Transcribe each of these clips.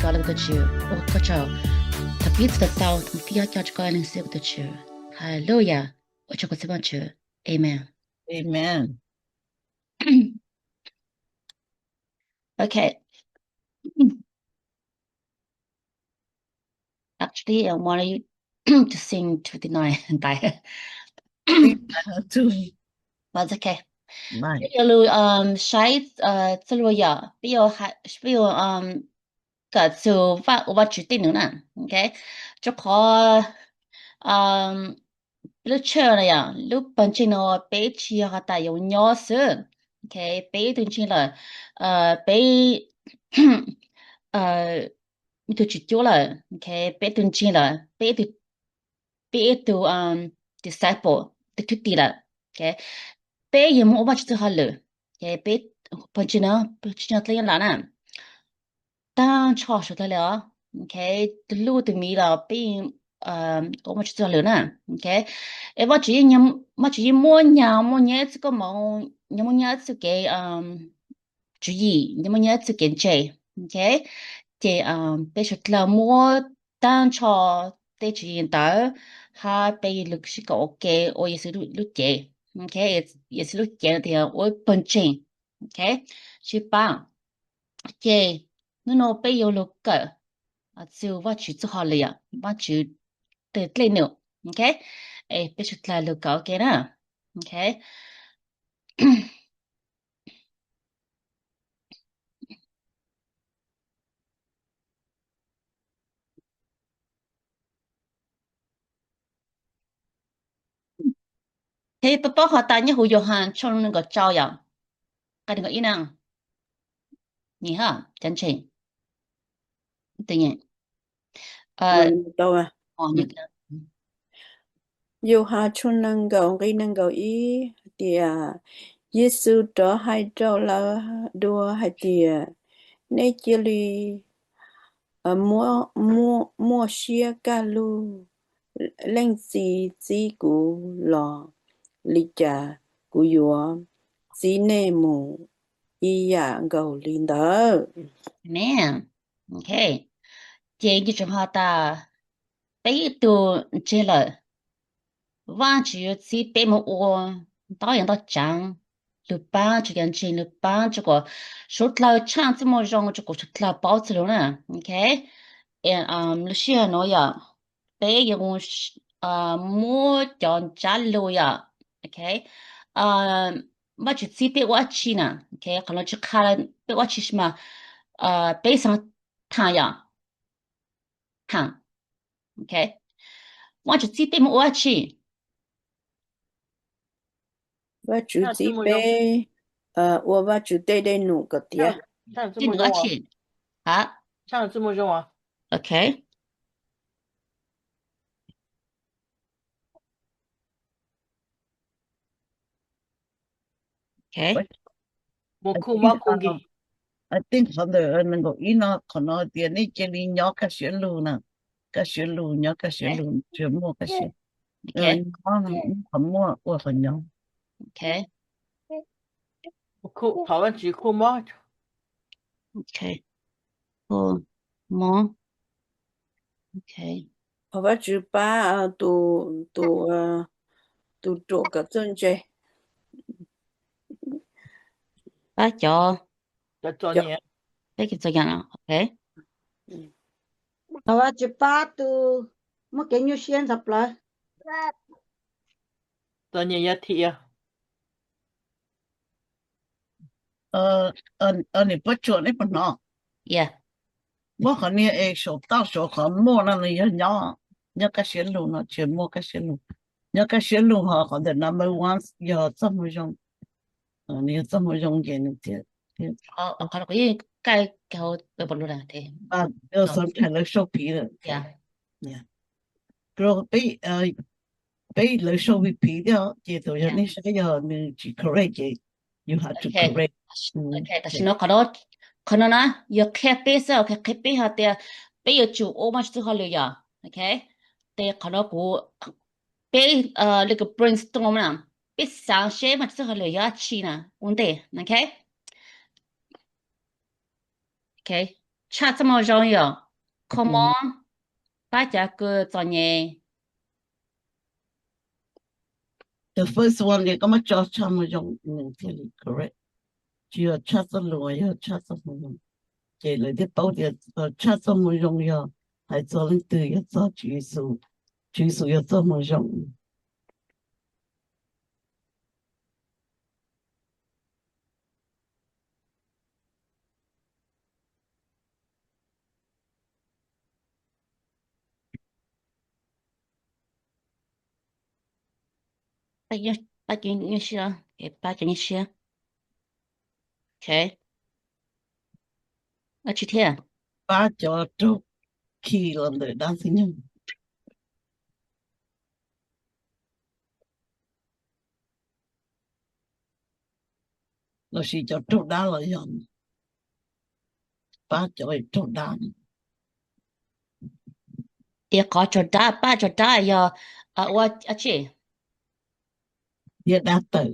Koj los tus Tswv, ua koj tsaug. Thov pib txog tau, thov pib coj tso koj leej xwb tus Tswv. Hallelujah. Ua tsaug koj txhua Vajtswv. Amen. Amen. Okay. Actually, I wanted you to sing twenty-nine, but it's okay. Peb yuav lug saib txuj lug yom, peb yuav, peb yuav kawm txug Vaj, ua Vajtswv tej num na. Okay. Rua qhov lub church no yom, lub pawg ntseeg no peb tsi yog has tas yuav nyob xwb. Okay, peb ib tug ntseeg lawm, peb ib tug tswv cuab lawm, okay, peb ib tug ntseeg lawm, peb ib tug, peb ib tug disciple, tus thwj tim lawm. Okay, peb yuav moog ua Vajtswv txuj hauj lwm. Okay, peb pawg ntseeg no, pawg ntseeg dlej nyob Nplog na, taag nrho suav dlawg le os. Okay, tus hlub tus miv los peb ua Vajtswv txuj hauj lwm na. Okay, es Vajtswv yeej, Vajtswv yeej muaj nyag muaj nyab txug koj moov, nyag muaj nyab txug kev tswv yim, nyag muaj nyab txug kev ntseeg. Okay, ces peb suav dlawg muab taag nrho tej tswv yim ntawd hab peb lug sib koom ua ke ua Yexus lub cev. Okay, Yexus lub cev no tias ua pawg ntseeg. Okay, sib pab. Ces hnub no peb yuav lug kawm txug Vajtswv txuj hauj lwm, Vajtswv tej dlej num. Okay, es peb suav dlawg lug kawm ua ke na. Okay. Peb paub has tas nyob huv Yauhas tshooj nees nkaum rau yom, nqe nees nkaum ib na. Nyias hab, cov ntseeg. Yauhas tshooj nees nkaum nqe nees nkaum ib tias, Yexus rov hais rau lawv dua hais tias, nej cia li muaj siab kaj lug, leej txiv txib kuv los li cas kuv yuav txib nej mus ib yam nkaus li ntawd. Amen. Okay, ces nws tseem has tas peb ib tug ntseeg lawm, Vajtswv yuav txib peb mus ua ntau yam ntau tsaav, lug paab rua cov ntseeg, lug paab rua kom suav dlawg tshaaj txuj moo zoo rua kom suav dlawg paub txuj lug na. Okay, lub sij hawm nuav yog peb yuav muab cov ntsab lug yom. Okay, Vajtswv txib peb ua dlaab tsi na? Okay, qhov nuav tsi qha peb ua dlaab tsi mas peb xaav thaam yom, thaam. Okay, Vajtswv txib peb mus ua dlaab tsi? Vajtswv txib peb ua Vajtswv tej dej num kom tiav. Dej num ua dlaab tsi? Okay. Okay. Qhov ntawm nees nkaum ib no, qhov no tias nej cia li nyob kaj siab lug na. Kaj siab lug, nyob kaj siab lug, tsi muaj kaj siab. Qhov muaj ua qhov nyob. Qhov Vajtswv khuaj mob. Qhov Vajtswv pab tus ruam kawm txuj ntse. Pab cov, peb cov txom nyem. Okay. Qhov Vajtswv pab tus muaj kev nyuaj siab ntxhov plawv. Txom nyem yog thim. Nim puab tsuam nej puas hnov? Muab qhov niag es saum toj saum qhov muaj no nws yog nyob, nyob kaj siab lug no, tsis muaj kaj siab lug. Nyob kaj siab lug ho qhov ntawm number one yog txoj moo zoo. Nws yog txoj moo zoo ces nws thiaj, sometimes lawv show piv lawm. Peb lawv show piv thiab ces thaum yog nej saib yog nws tsis correct ces you have to correct. Tam sim no qhov no, qhov no na, yog qhia peb xwb, qhia peb hais tias peb yuav tsum ua Vajtswv txuj hauj lwm yom. Okay, ces qhov no kuv, peb li brainstorm na, peb xaav seb Vajtswv txuj hauj lwm yog dlaab tsi na ua ntej. Okay, okay, Tshaj txoj moo zoo yog kho mob, pab cov kws txom nyem. The first one, koj muab tso tshaj moo zoo nws thiaj li correct. Tsis yog tshaj txoj lus, yog tshaj txoj moo zoo. Ces lawv thiaj paub tias tshaj txoj moo zoo yog hais txog leej twg, yog txog Tswv Yexus. Tswv Yexus yog txoj moo zoo. Pab cov raug khi los ntawm dab ntxwg nyoog. Lossis cov raug dab los yog pab cov raug dab. Ces qhov raug dab, pab raug dab yog ua tsi? Thiab dab tawm.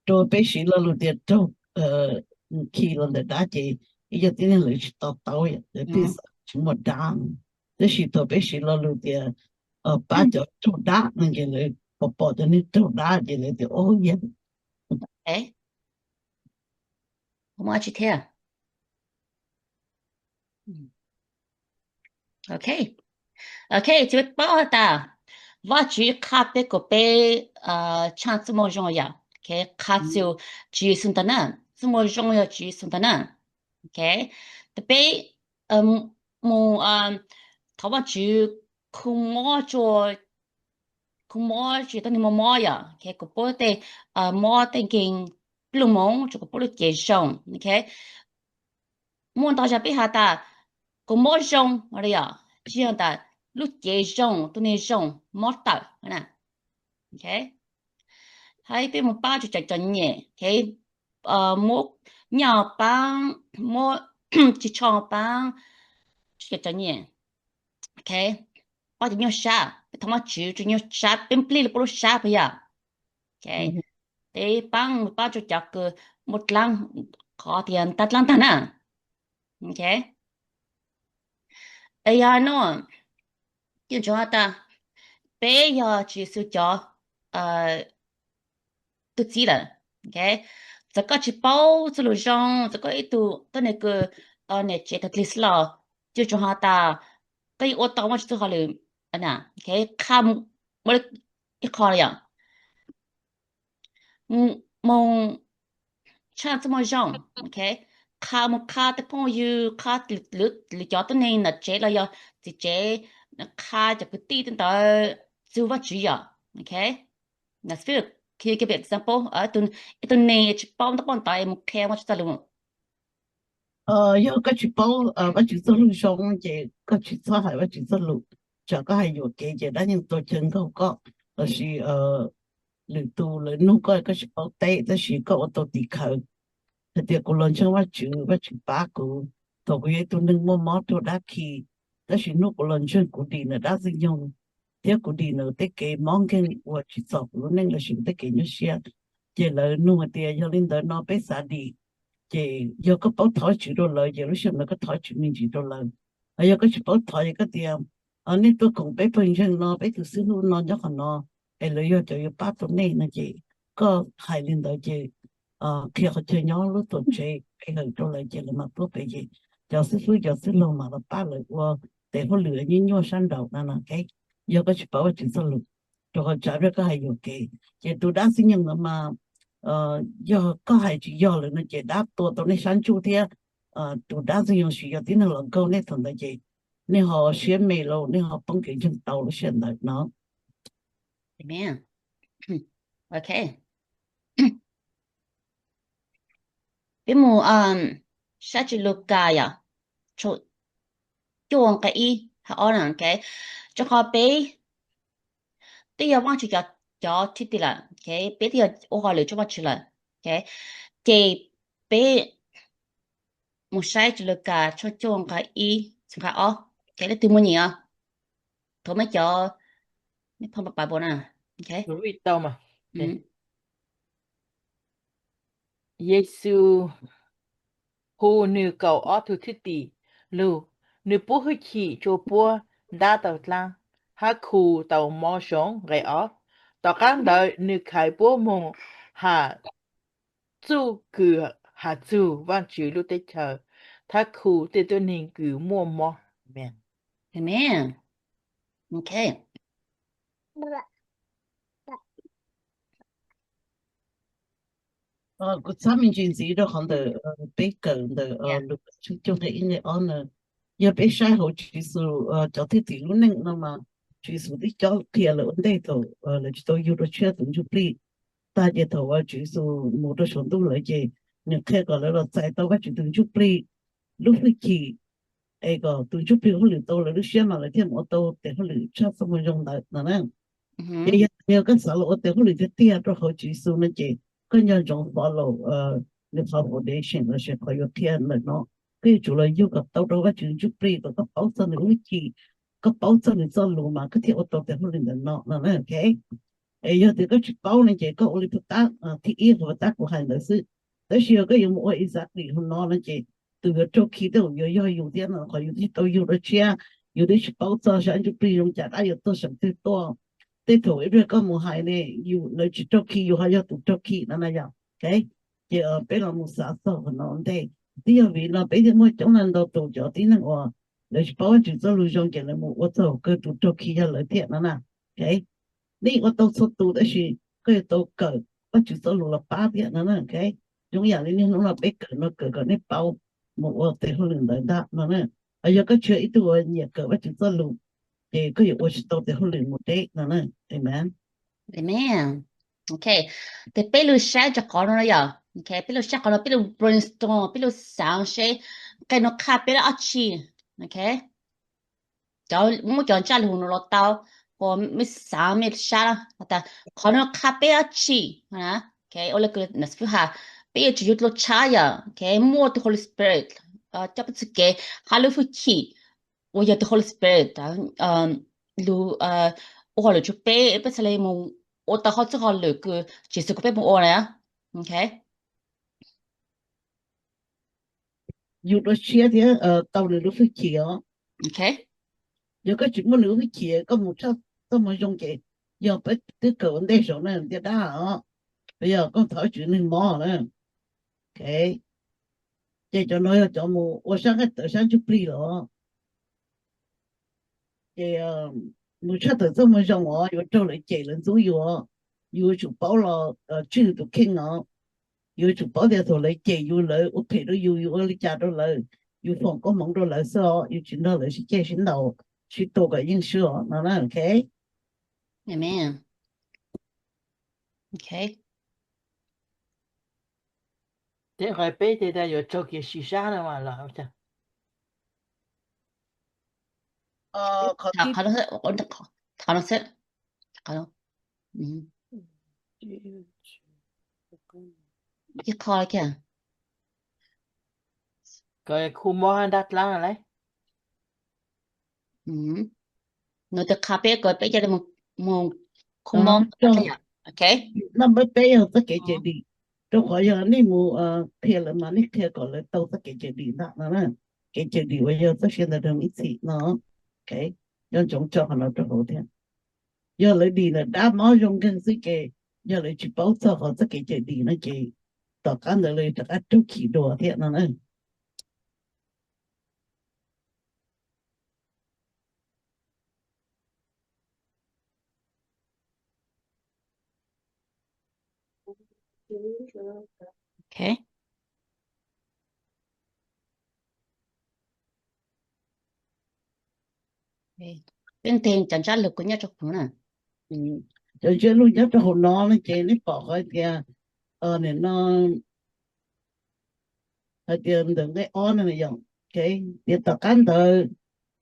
Rau peb siv lo lus tias raug khi los ntawm dab ces ib co tib neeg lawv tsis to taub, lawv thiaj xav tsis muaj dab. Tab sis thaum peb siv lo lus tias pab cov raug dab no ces lawv pom pom cov neeg raug dab ces lawv tias o yog Ok, tsis paub has tas Vajtswv qha peb kom peb tshaj txoj moo zoo yom, qha txug Tswv Yexus ntag na, txoj moo zoo yog Tswv Yexus ntag na. Tab peb mus thov Vajtswv khu mob, khu mob tsis tau neeg mob mob yom, kuv pub tej mob tej nkeeg pluj moov, tsuas kuv pub lub cev zoo. Muaj ntau zag peb has tas kuv mob zoo li yom, tsis yog tas lub cev zoo, tus neeg zoo, mob tawm. Hab peb mus paab tsuas cov nyem, muab nyaj paab, muab ris tsho paab, tsuas cov nyem, paab cov nyuaj sab, peb thov Vajtswv tsuas nyuaj sab, peb nplij lug puab lub sab puas yog? Peb paab mus paab tsuas cov kws muaj dlaab, qhov tias ntab dlaab tag na. Yog nuav, tsuas has tas peb yog Tswv Yexus cov tug txib lawm. Txawm koj tsis paub txuj lug zoo, txawm koj ib tug tuab neeg kws niam tsev tag dlig xwb los, tsuas has tas koj yeej ua tau Vajtswv txuj hauj lwm. Qha ib qho yom, mus tshaj txuj moo zoo, qha mus qha tej phooj ywg, qha lwm cov tuab neeg niam tsev los yog txiv tsev, qha cov kwv tij tej ntawd txug Vajtswv yom. Example, ib tug neeg tsis paub ntaub paub ntawv es mus qhia Vajtswv txuj lug. Yog koj tsis paub Vajtswv txuj lug zoo ces koj tsis txhob hais Vajtswv txuj lug, tsam koj hais yuam kev ces dab nyeeg tuaj caw nkaug koj, lossis lwm tus lawv nug koj, koj tsis paub teb tab sis koj ua tau tim khawv hais tias kuv los ntseeg Vajtswv, Vajtswv pab kuv thaum kuv yog ib tug neeg muaj mob raug dab khi, tab sis hnub kuv los ntseeg kuv dim ntawm dab ntxwg nyoog thiab kuv dim ntawm tej kev mob nkeeg uas tsim txom kuv lub neej lossis kuv tej kev nyuaj siab. Ces lawv nug hais tias yog li ntawd no peb xav dim, ces yog koj paub thov Vajtswv rau lawv ces lub sij hawm ntawd koj thov Vajtswv me ntsis rau lawv. Hos yog koj tsis paub thov ces koj tias nej tuaj koom peb pawg ntseeg no, peb tus xib hwb no nyob qhov no, es lawv yog cov yuav pab tau nej no ces koj hais li ntawd ces qhia qhov chaw nyob lub tuam tsev pe hawm rau lawv ces lawv mam tuaj pem ces cov xib hwb cov txwj laug mam los pab lawv ua tes hauj lwm nyuaj nyuaj sab nraud no no. Yog koj tsis paub Vajtswv txuj lug, rau qhov tsam koj hais yuam kev ces tus dab ntxwg nyoog ntawd mas yog koj hais tsis yog lawm no ces dab tua tau nej sab ntsuj thiab tus dab ntxwg nyoog siv cov tib neeg los nkaug nej thaum ntawd ces nej ho siab me los nej ho poob kev ntseeg tau lub sij hawm ntawd no. Peb mus saib Tswv Lukas yom, cuaj nqe ib hab ob na, rau qhov peb twb yog Vaajtswv cov thwj tim lawm, peb twb yog ua hauj lwm rau Vaajtswv lawm, ces peb mus saib Tswv Lukas tshooj cuaj nqe ib txug nqe ob, leej twg muaj nyiam os, thov mej cov, mej phooj pab pab na. Yexus hu nws kaum ob tug thwj tim lug, nws pub hwj chim rua puab ntab tau dlaab, hab khu tau mob zoo nqe ob. Tom qaab ntawd nws khaiv puab moog has txuj kws has txug Vaajtswv lub teb chaws, hab khu tej tuab neeg kws muaj mob. Amen. Amen. Okay. Kuv txhab me ntsis ntxiv rau qhov ntawm peb kawm ntawm Lukas tshooj cuaj nqe ib nqe ob na. Yog peb saib hauv Tswv Yexus cov thwj tim lub neej no mas, Tswv Yexus twb cob qhia lawv ua ntej thaum lawv tsis tau yug rua tshiab tus ntsuj plig. Tag ces thaum uas Tswv Yexus mus rau saum ntuj lawm ces nws qhia kom lawv los txais tau Vaajtswv tus ntsuj plig lub hwj chim, es kom tus ntsuj plig hauj lwm tau lawv lub siab mas lawv thiaj mus ua tau tes hauj lwm tshaj txoj moo zoo ntawd no na. Ces yog, yog koj xav los ua tes hauj lwm tiag tiag rau hauv Tswv Yexus no ces koj nco ntsoov follow nws qhov foundation lossis qhov yuav qhia ntawm no. Koj yuav tsum los yug kom tau rau Vaajtswv ntsuj plig kom koj paub txog nws lub hwj chim, koj paub txog nws txoj lus mas koj thiaj ua tau tes hauj lwm ntawm no no na. Es yog tias koj tsis paub no ces koj ua li puag ta, thib ib qhov puag ta kuv hais ntawd xwb. Tab sis yog koj yuav mus ua exactly hauv no no ces tus yuav raug khi tej zaum yuav yog yus thiab no, qhov yus twb tsis tau yug rau tshiab, yus twb tsis paub txog sab ntsuj plig zoo cas dab yuav tuaj seem twg tuaj. Tej thaum ib pliag koj mus hais ne, yus, lawv tsis raug khi yus ho yog tus raug khi no na yom. Ces peb los mus xav txog qhov no ua ntej, twb yog vim no peb thiaj muaj coob leej ntau tus cov tib neeg uas lawv tsis paub Vaajtswv txoj lus zoo ces lawv mus ua txog kawg tus raug khi yog lawv thiab no na. Nej ua tau txhua tus tab sis koj yuav tau kawm Vaajtswv txoj lus los pab thiab no na. Zoo yam li niaj hnub no peb kawm no kawm kom nej paub mus ua tes hauj lwm ntawd ntag no na. Yog koj tsis yog ib tug uas nyiam kawm Vaajtswv txoj lus ces koj yuav ua tsis tau tes hauj lwm mus deb no na. Amen. Amen. Ok, ces peb lug saib rau qhov no yom. Ok, peb lug saib qhov no, peb lug brainstorm, peb lug xaav seb nqe no qha peb dab tsi. Ok, cov, muab cov ntsaj lug no los tau, kuas mej xaav mej sab tas qhov no qha peb dab tsi. Ok, ua le kws has, peb yuav tsum yug dlua tshab yom. Ok, muaj tus Holy Spirit coj peb txug kev, hab lub hwj chim uas yog tus Holy Spirit lug ua hauj lwm rua peb, peb txhad le mus ua tau qhov txuj hauj lwm kws Tswv Yexus kom peb mus ua na. Ok, yug dua tshiab thiab tau nws lub hwj chim os. Ok, yog koj tsis muaj nws lub hwj chim koj mus tshaj txoj moo zoo ces yog peb twb kawm ua ntej saum na, ntiaj dab os, yog koj thov Tswv neeg mob na. Ok, ces cov no yog cov mus ua sab nqaij tawv sab ntsuj plig los. Ces mus tshaj tawm txoj moo zoo os, yuav raug lawv cem lawv ntxub yus, yus yuav tsum paub los tswj tus kheej os. Yus yuav tsum paub tias thaum lawv cem yus, lawv ua phem rau yus, yus ua li cas rau lawv, yus foom koob hmoov rau lawv xwb os, yus tsis nrog lawv sib ceg sib ntaus sib tua kom yeej swb os no na. Ok, amen. Ok, ces qhov peb ces tas yuav raug kev sim sab no mas los cas. Qhov no xwb, qhov no xwb, qhov no. Ib qho kiag, koj khu mob hab ntab dlaab lawm. Nws twb qha peb kom peb ca le mus khu mob. Ok, no peb, peb yog txoj kev cawm dim, rau qhov yog nej mus qhia lawv mas nej qhia kom lawv tau txoj kev cawm dim ntag no na. Kev cawm dim uas yog txoj sia ntawm Dloog Ib Txhis no. Ok, nco ntsoov tso qhov no rau hauv thiab. Yog lawv dim ntawm dab mob zoo nkeeg xwb ces yog lawv tsis paub txog qhov txoj kev cawm dim no ces tom qab ntawd lawv rov qab raug khi dua thiab no na. Ok, peb nteg cov ntsaj lug kuv nyob rau hauv na. Cov ntsaj lug nyob rau hauv no no ces nej pom qhov tias, nim no hais tias ntawm nqe ob no yom, tias tom qab ntawd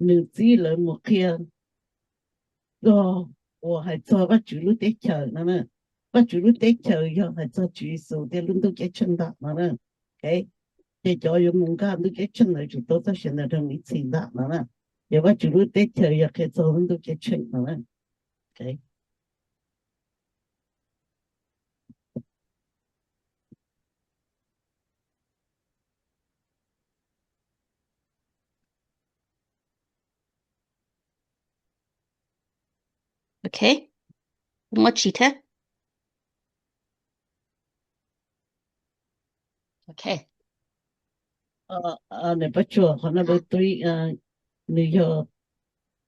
nws txib lawv mus qhia txog uas hais txog Vajtswv lub teb chaws no na. Vajtswv lub teb chaws yog hais txog Tswv Yexus thiab lub ntuj ceeb tsheej ntag no na. Ces cov yuav mus nkag ntuj ceeb tsheej ntawd tsum tau txoj sia ntawm Dloog Ib Txhis ntag no na. Ces Vajtswv lub teb chaws yog qhia txog lub ntuj ceeb tsheej no na. Ok, muaj tsis thiab. Ok. Nws pab tsuas qhov no, nws yog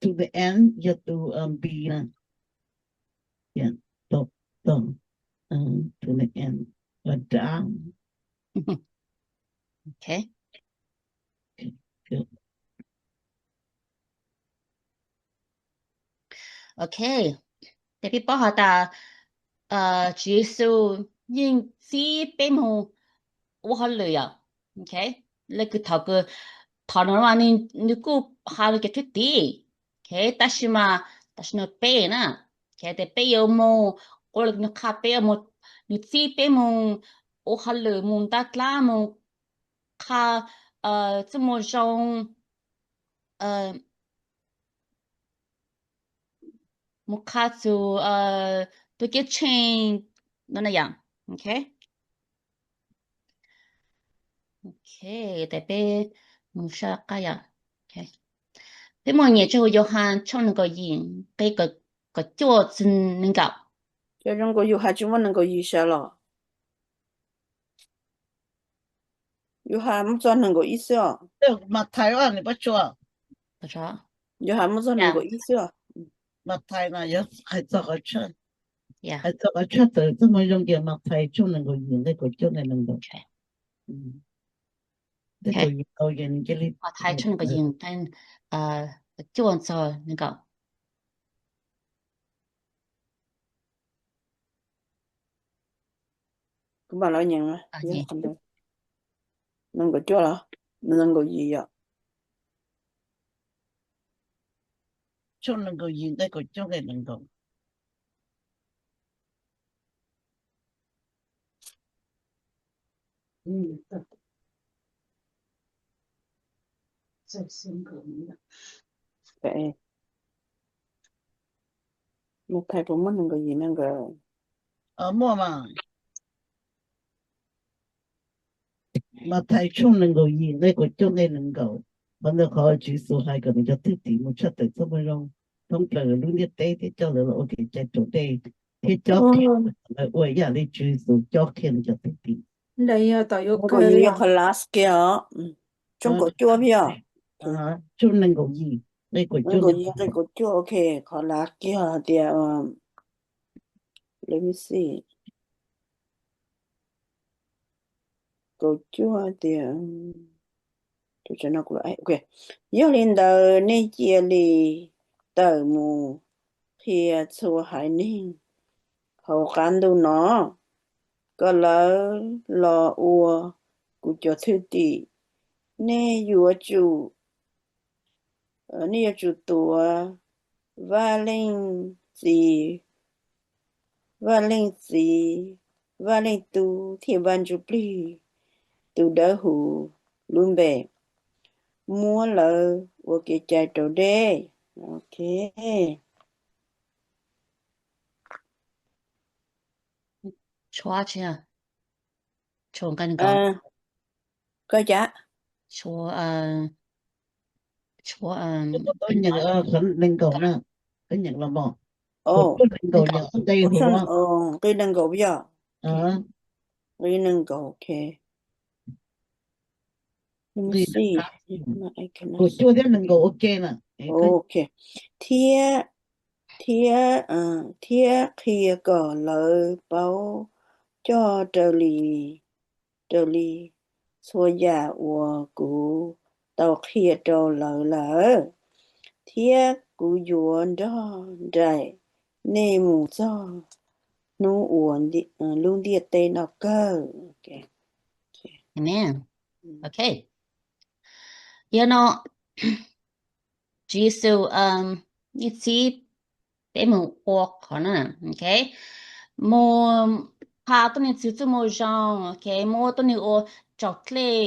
to the end, yog tus B na. Yeah, to, to, to the end, và đã. Ok. Ok, ces peb paub has tas Tswv Yexus yeej txib peb moog ua hauj lwm yom. Ok, le kws thaum kws thaum no mas nws kuj has nws cov thwj tim, ok, tab sis mas tam sim no peb na, ok, tes peb yuav moog ua le nws qha peb, nws txib peb moog ua hauj lwm, moog ntab dlaab, moog qha txuj moo zoo, moog qha txug tug ceeb tsheej no na yom. Ok, ok, tes peb moog sab qab yom. Peb muaj nyiam tso huv Yauhas tshooj nees nkaum yim nqe kaum cuaj txug nees nkaum. Zoo nkaus Yauhas tsis muaj nees nkaum yim sab los. Yauhas muaj txog nees nkaum ib xwb os. Mathais, Yauhas muaj txog nees nkaum ib xwb os. Mathais no yog hais txog qhov tshaj, hais txog qhov tshaj tawm txuj moo zoo ces Mathais tshooj nees nkaum yim nqe kaum cuaj nqe nees nkaum. Mathais tshooj nees nkaum yim nqe cuaj txog nees nkaum. Kuv mam los nyeem, nees nkaum cuaj los nees nkaum yim yom. Tshooj nees nkaum yim nqe kaum cuaj nqe nees nkaum. Mathais puas muaj nees nkaum yim nees nkaum? Muaj mas. Mathais tshooj nees nkaum yim nqe kaum cuaj nqe nees nkaum. Qhov ntawd qhov Tswv Yexus hais kom nws cov thwj tim mus tshaj tawm txuj moo zoo thoob plaws lub ntiaj teb thiab coj lawv los ua kev cai raus dej thiab cob qhia lawv ua ib yam li Tswv Yexus cob qhia nws cov thwj tim. Ntawd yog tom yuav kawg, yog qhov last kiag os. Tshooj kaum cuaj yog tshooj nees nkaum yim nqe kaum cuaj, nqe kaum cuaj, ok, qhov last kiag hais tias, let me see, kaum cuaj tias, yog li ntawd nej cia li tawm mus qhia txhua haiv neeg hauv qab ntuj no kom lawv los ua kuv cov thwj tim. Nej yuav tsum, nej yuav tsum tuav Vaj Leej Txiv, Vaj Leej Txiv, Vaj Leej Tub thiab Vaj Ntsuj Plig tus Dawb Huv lub npe muab lawv ua kev cai raus dej. Ok. Tshuav tsi, tshuav nqe nees nkaum. Koj cas? Tshuav, tshuav nees nkaum na, koj nyeem los mog. Nqe nees nkaum yog, nqe nees nkaum, ok. Kaum cuaj thiab nees nkaum, ok na. Ok. Thiab, thiab, thiab qhia kom lawv paub coj raws li, raws li txhua yam uas kuv tau qhia rau lawv lawm, thiab kuv yuav nrog nraim nej mus txog hnub uas lub ntiaj teb no kawg. Amen. Ok. Yog no, Tswv Yexus yeej txib peb mus ua qhov no, ok, mus qha tuab neeg txwv txuj moo zoo, ok, mus ua tuab neeg ua raus dlej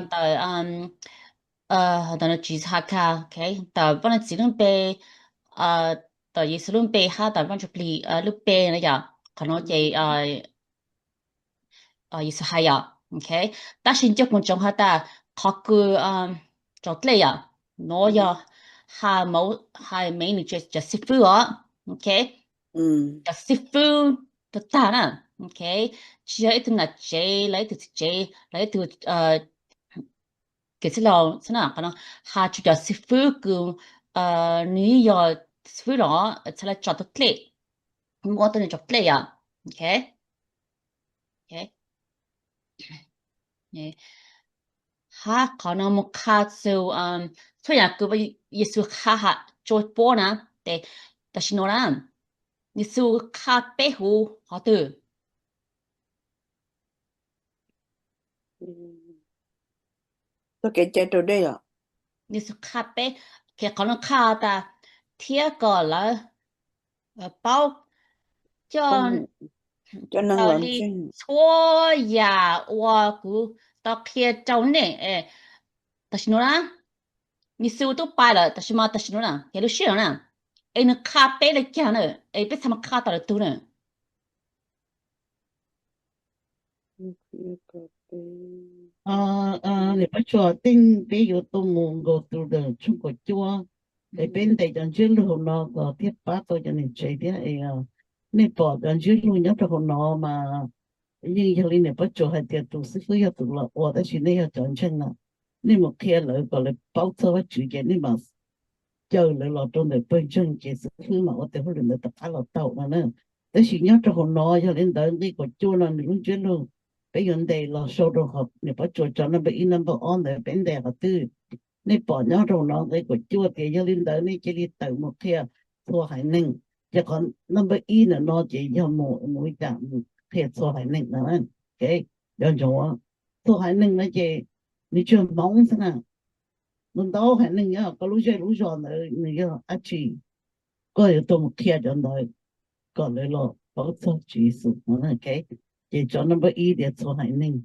ntawm, ntawm Tswv Yexus has, ok, ntawm Vaj Leej Txiv lub npe, ntawm Yexus lub npe hab ntawm Vaj Ntsuj Plig lub npe no yom. Qhov no ces Yexus hais yom, ok. Tab sis nco kuv tsoom has tas qhov kws raus dlej yom, nuav yog hais, hais me nws cov xib fwb os. Ok, cov xib fwb tag tag na. Ok, tsis yog ib tug nam tsev los ib tug txiv tsev los ib tug kev txwj laus xwb na, qhov no hais txog cov xib fwb kws nws yog xib fwb los txhad le tso tus dlej, muab tau nws tso dlej yom. Ok, hab qhov no mus qha txug txhua yam kws Yexus qha has rua puab na, ces tam sim nuav na Yexus qha peb huv qhov twg? Txoj kev cai raus dej os. Yexus qha peb, qhov no qha tas thiab kom lawv paub coj li txhua yam uas kuv tau qhia rau nej. Tam sim nuav na, Yexus tub pais lawm, tam sim mas tam sim nuav na, yog lub sij hawm no na, es nws qha peb le caag na, es peb txhad mas qha tau lwm tug na. Niam Pob Tsuas, tej peb yuav tuaj mus nkaus tus ntawm tshooj kaum cuaj, es peb ntes cov ntsiab lug hauv no kom thiaj pab tau cov niam tsev thiab. Nej pom cov ntsiab lug nyob rau hauv no mas yeej yog li niam Pob Tsuas hais tias tus xib fwb yog tus los ua, tab sis nej yog cov ntseeg na, nej mus qhia lawv kom lawv paub txog Vajtswv ces nej mam caw lawv los rau ntawm pawg ntseeg ces xib fwb mas ua tes hauj lwm ntawd rov qab los tau no na. Tab sis nyob rau hauv no yog li ntawd nqi kaum cuaj no nws lub ntsiab lug peb yuav ntes los sau rau qhov niam Pob Tsuas tso number ib number ob ntawd peb ntes qhov twg. Nej pom nyob rau hauv no nqi kaum cuaj tias yog li ntawd nej cia li tawm mus qhia txhua haiv neeg. Ces qhov number ib ntawm no ces yog mus mus li cas, mus qhia txhua haiv neeg no. Cov ntsoov, txhua haiv neeg no ces nws tsis yog Hmoob xwb na, ntau ntau haiv neeg nyob koj lub zej lub zos ntawd nws yog dab tsi, koj yuav tuaj mus qhia cov ntawd kom lawv los paub txog Tswv Yexus no. Ces tso number ib tias txhua haiv neeg.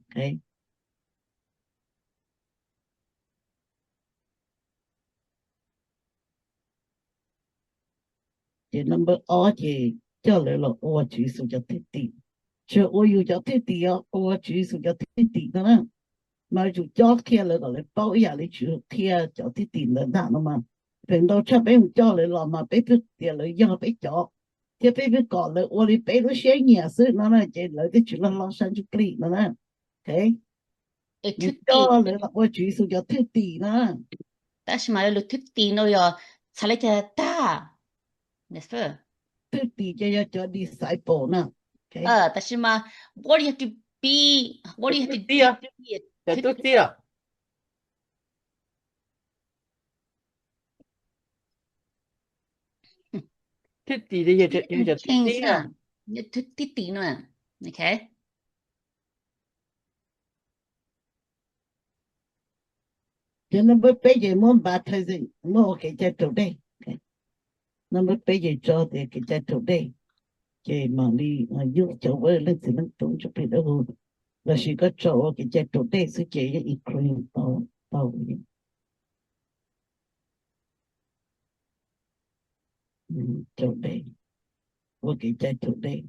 Ces number ob ces coj lawv los ua Tswv Yexus cov thwj tim. Tsis yog ua yus cov thwj tim os, ua Tswv Yexus cov thwj tim no na. Mas yuav tsum cob qhia lawv kom lawv paub ib yam li Tswv qhia cov thwj tim ntawd ntag no mas. Feem ntau tshaj peb mus coj lawv los mas peb twb tias lawv yog peb cov, thiab peb twb kom lawv ua li peb lub siab nyiam xwb no na, ces lawv thiaj tsis loj hlob sab ntsuj plig no na. Mus coj lawv los ua Tswv Yexus cov thwj tim na. Tab sis mas lub thwj tim no yog txhais li cas tag? Thwj tim ces yog cov disciple na. Tab sis mas ua li yog tus pib, ua li yog tus tib, cov tub txib os. Thwj tim, thwj tim no. Ces number peb ces muab baptism, muab ua kev cai raus dej. Number peb ces tso tias kev cai raus dej, ces mam li yug cov leej txiv leej tub ntsuj plig dawb huv, lossis koj tso ua kev cai raus dej xwb ces yeej include tau. Raus dej, ua kev cai raus dej.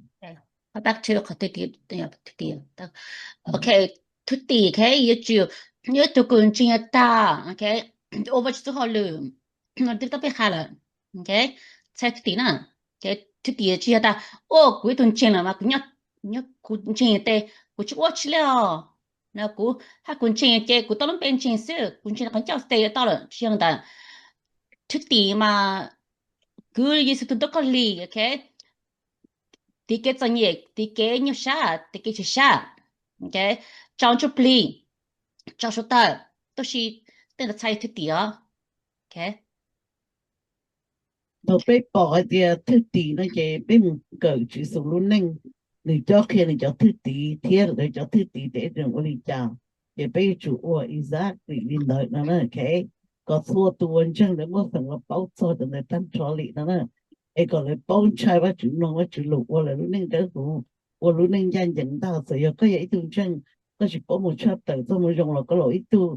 Back to qhov thwj tim, ok, thwj tim, ok, yuav tsum, yog ib tug kws ntseeg yuav tag, ok, ua Vajtswv txoj hauj lwm, twb tau peb qha lawm, ok, txhais thwj tim na, thwj tim tsis yog tas, ua kuv ib tug ntseeg lawm mas kuv nyob, kuv ntseeg tes kuv tsis ua tsi li os, no kuv hab kuv ntseeg ces kuv tau lub npe ntseeg xwb, kuv ntseeg qhov ncauj tes yuav tau lawm, tsis yog li ntawd. Thwj tim mas kwv Yexus tus ntawd koj li, ok, tiv kev txom nyem, tiv kev nyuaj sab, tiv kev chim sab, tso ntsuj plig, tso suav tawg, tab sis tej ntawd txhais thwj tim os. Thaum peb pom hais tias thwj tim no ces peb mus kawm Tswv Yexus lub neej, nws cob qhia nws cov thwj tim thiab lawv cov thwj tim tes ua li cas, ces peb yuav tsum ua exactly li ntawd no na, ok, kom txhua tus uas ntseeg lawv muaj feem los paub txog cov ntawd tag nrho li no na, es kom lawv paub ntshai Vajtswv, mloog Vajtswv lus, ua lawv lub neej dawb huv, ua lub neej ncaj ncees ntag. Txawm yog koj yog ib tug ntseeg, koj tsis paub mus tshaj tawm txoj moo zoo los koj los ib tug,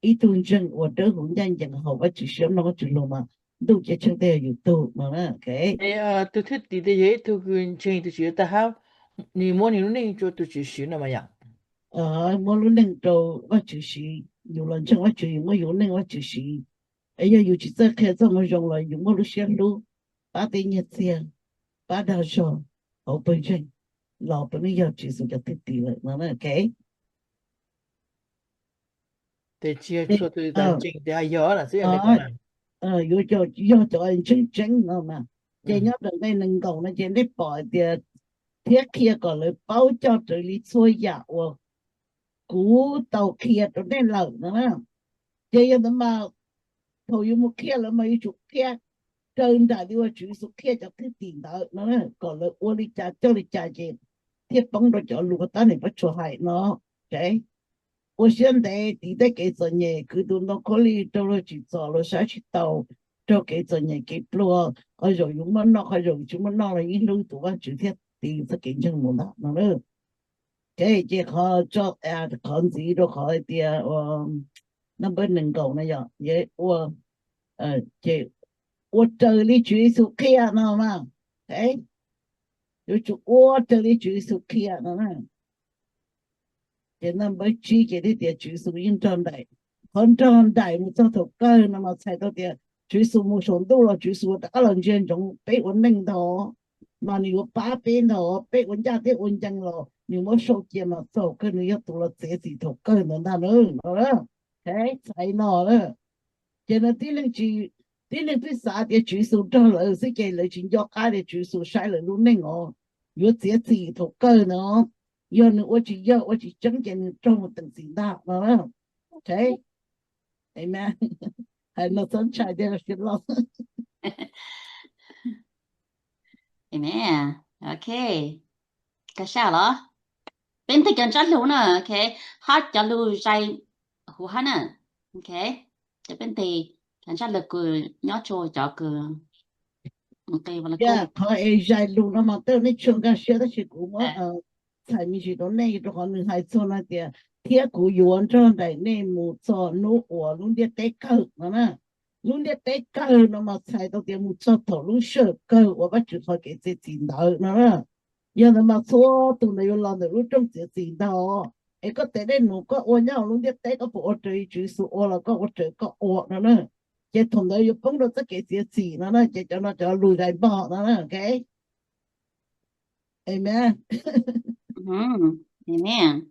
ib tug ntseeg uas dawb huv ncaj ncees haum Vajtswv siab, mloog Vajtswv lus mas ntuj ceeb tsheej tej yog yus tug no na, ok. Tus thwj tim tes yog ib tug kws ntseeg tus Tswv tag hab, nws muab nws lub neej rua tus Tswv siv no mas yom. Muab lub neej rau Vajtswv siv, yus los ntseeg Vajtswv, yus muab yus lub neej Vajtswv siv. Es yog yus tsis txawj qhia txoj moo zoo los yus muaj lub siab hlub, pab tej nyiaj txiag, pab dag zog hauv pawg ntseeg los puav leej yog Tswv Yexus cov thwj tim lawm no, ok. Yuav yog cov ntseeg tseeb no mas, ces nyob ntawm nqe nees nkaum no ces nej pom hais tias, thiab qhia kom lawv paub coj raws li txhua yam uas kuv tau qhia rau nej lawm no na. Ces yog ntawd mas thaum yuav mus qhia lawv mas yuav tsum qhia raws nraim li uas Tswv Yexus qhia cov thwj tim ntawd no, kom lawv ua li cas coj li cas ces thiaj poob rau cov lus uas tab niam Pob Tsuas hais no. Ua siab ntev tiv tej kev txom nyem, kwv tus ntoo khaub lig rau luag tsim txom, luag saib tsis taus, raug kev txom nyem kev pluag, qhov zaum yus muaj noj, qhov zaum yus tsis muaj noj los yeej hlub tus Vajtswv thiab tiv txoj kev ntseeg mus ntag no. Ces qhov, qhov ntxiv rau qhov hais tias number nees nkaum no yog ua, ces ua raws li Tswv Yexus qhia no mas, yuav tsum ua raws li Tswv Yexus qhia no. Ces number tsib ces thiaj tias Tswv Yexus yeej nrog nraim. Qhov nrog nraim mus txog thaum kawg no mas txhais tau tias Tswv Yexus mus saum ntuj los Tswv Yexus rov qab los ntsia ntsoov peb ua neej ntag, mas nws yuav pab peb ntag. Peb ua ncaj thiab ua ncees los nws muab sau cia mas txog kawg nws yog tus los txiav txim thaum kawg ntawd ntag no. Txhais no, ces no tib neeg tib neeg twb xav tias Tswv Yexus nrog lawv xwb ces lawv tsis nco qab tias Tswv Yexus saib lawv lub neej os, yuav txiav txim thaum kawg ntawd. Yog nws ua tsis yog ua tsis tseeb ces nws raug mus teem txim ntag no. Hais no txhob ntshai tias los. Ok, koj saj los. Peb nteg cov ntsab lug na, ok, hab cov lug zais huv hab na, ok, cov peb nteg cov ntsab lug kws nyob tsua cov kws qhov es zais lug no mas tej nej tshua nkag siab tab sis kuv muab txhais me ntsis rau nej rau qhov nws hais txog no tias thiab kuv yuav nrog nraim nej mus txog hnub uas lub ntiaj teb kawg no na. Lub ntiaj teb kawg no mas txhais tau tias mus txog thaum lub sij hawm kawg uas Vajtswv qhov kev txiav txim ntawd no na. Yog ntawd mas txhua tus ntawd yuav los ntawm lub rooj txiav txim ntag. Es koj tes dej num koj ua nyob hauv lub ntiaj teb koj puas ua raws li Tswv Yexus ua los koj ua raws koj ua no na. Ces thaum ntawd yuav poob rau txoj kev txiav txim no na, ces cov no cov lus zais npog no na, ok. Amen. Amen.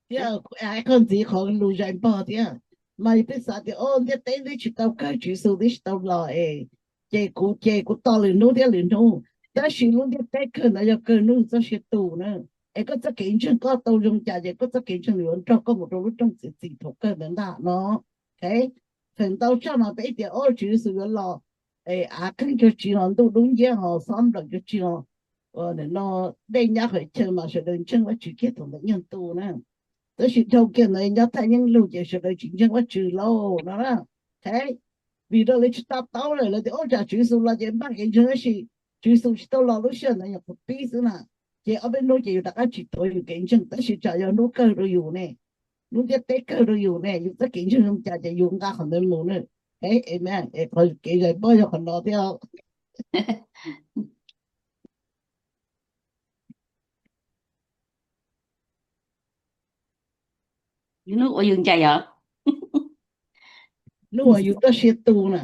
Thiab kuv hais qhov ntxiv qhov lus zais npog thiab, mas yus pheej xav tias o ntiaj teb twb tsis tau kawg, Tswv Yexus twb tsis tau los es, ces kuv ces kuv tos lwm hnub thiab lwm hnub. Tab sis lub ntiaj teb kawg ntawd yog kawg hnub txoj sia tu na. Es koj txoj kev ntseeg koj tau zoo cas ces koj txoj kev ntseeg yuav nrog koj mus rau lub rooj txiav txim thaum kawg ntawd ntag no. Feem ntau tshaj mas peb tias o Tswv Yexus yuav los, es av qeeg cuag tsi ho ntuj dub nciab ho xob nplaum cuag tsi ho, no dej nyab qhov chaw mas sawv daws ntseeg Vajtswv kiag thaum ntawd nyuag ntu na. Tab sis dhau kiag ntawd nyob thaj yeeb lug ces sawv daws tsis ntseeg Vajtswv lauj no na. Vim rau lawv tsis to taub lawm, lawv tias ub tsam Tswv Yexus los ces npaj kev ntseeg, tab sis Tswv Yexus tsis tau los lub sij hawm ntawd nyuam qhuav pib xwb na. Ces ob peb hnub ces yus rov qab tsis tuav yus kev ntseeg, tab sis tsam yog hnub kawg rau yus ne, lub ntiaj teb kawg rau yus ne, yus txoj kev ntseeg zoo cas ces yus nqa qhov ntawd mus na. Amen. Es qhov kev zais npog yog qhov no thiab. Hnub ua yus ncaim os, hnub uas yus txoj sia tu na,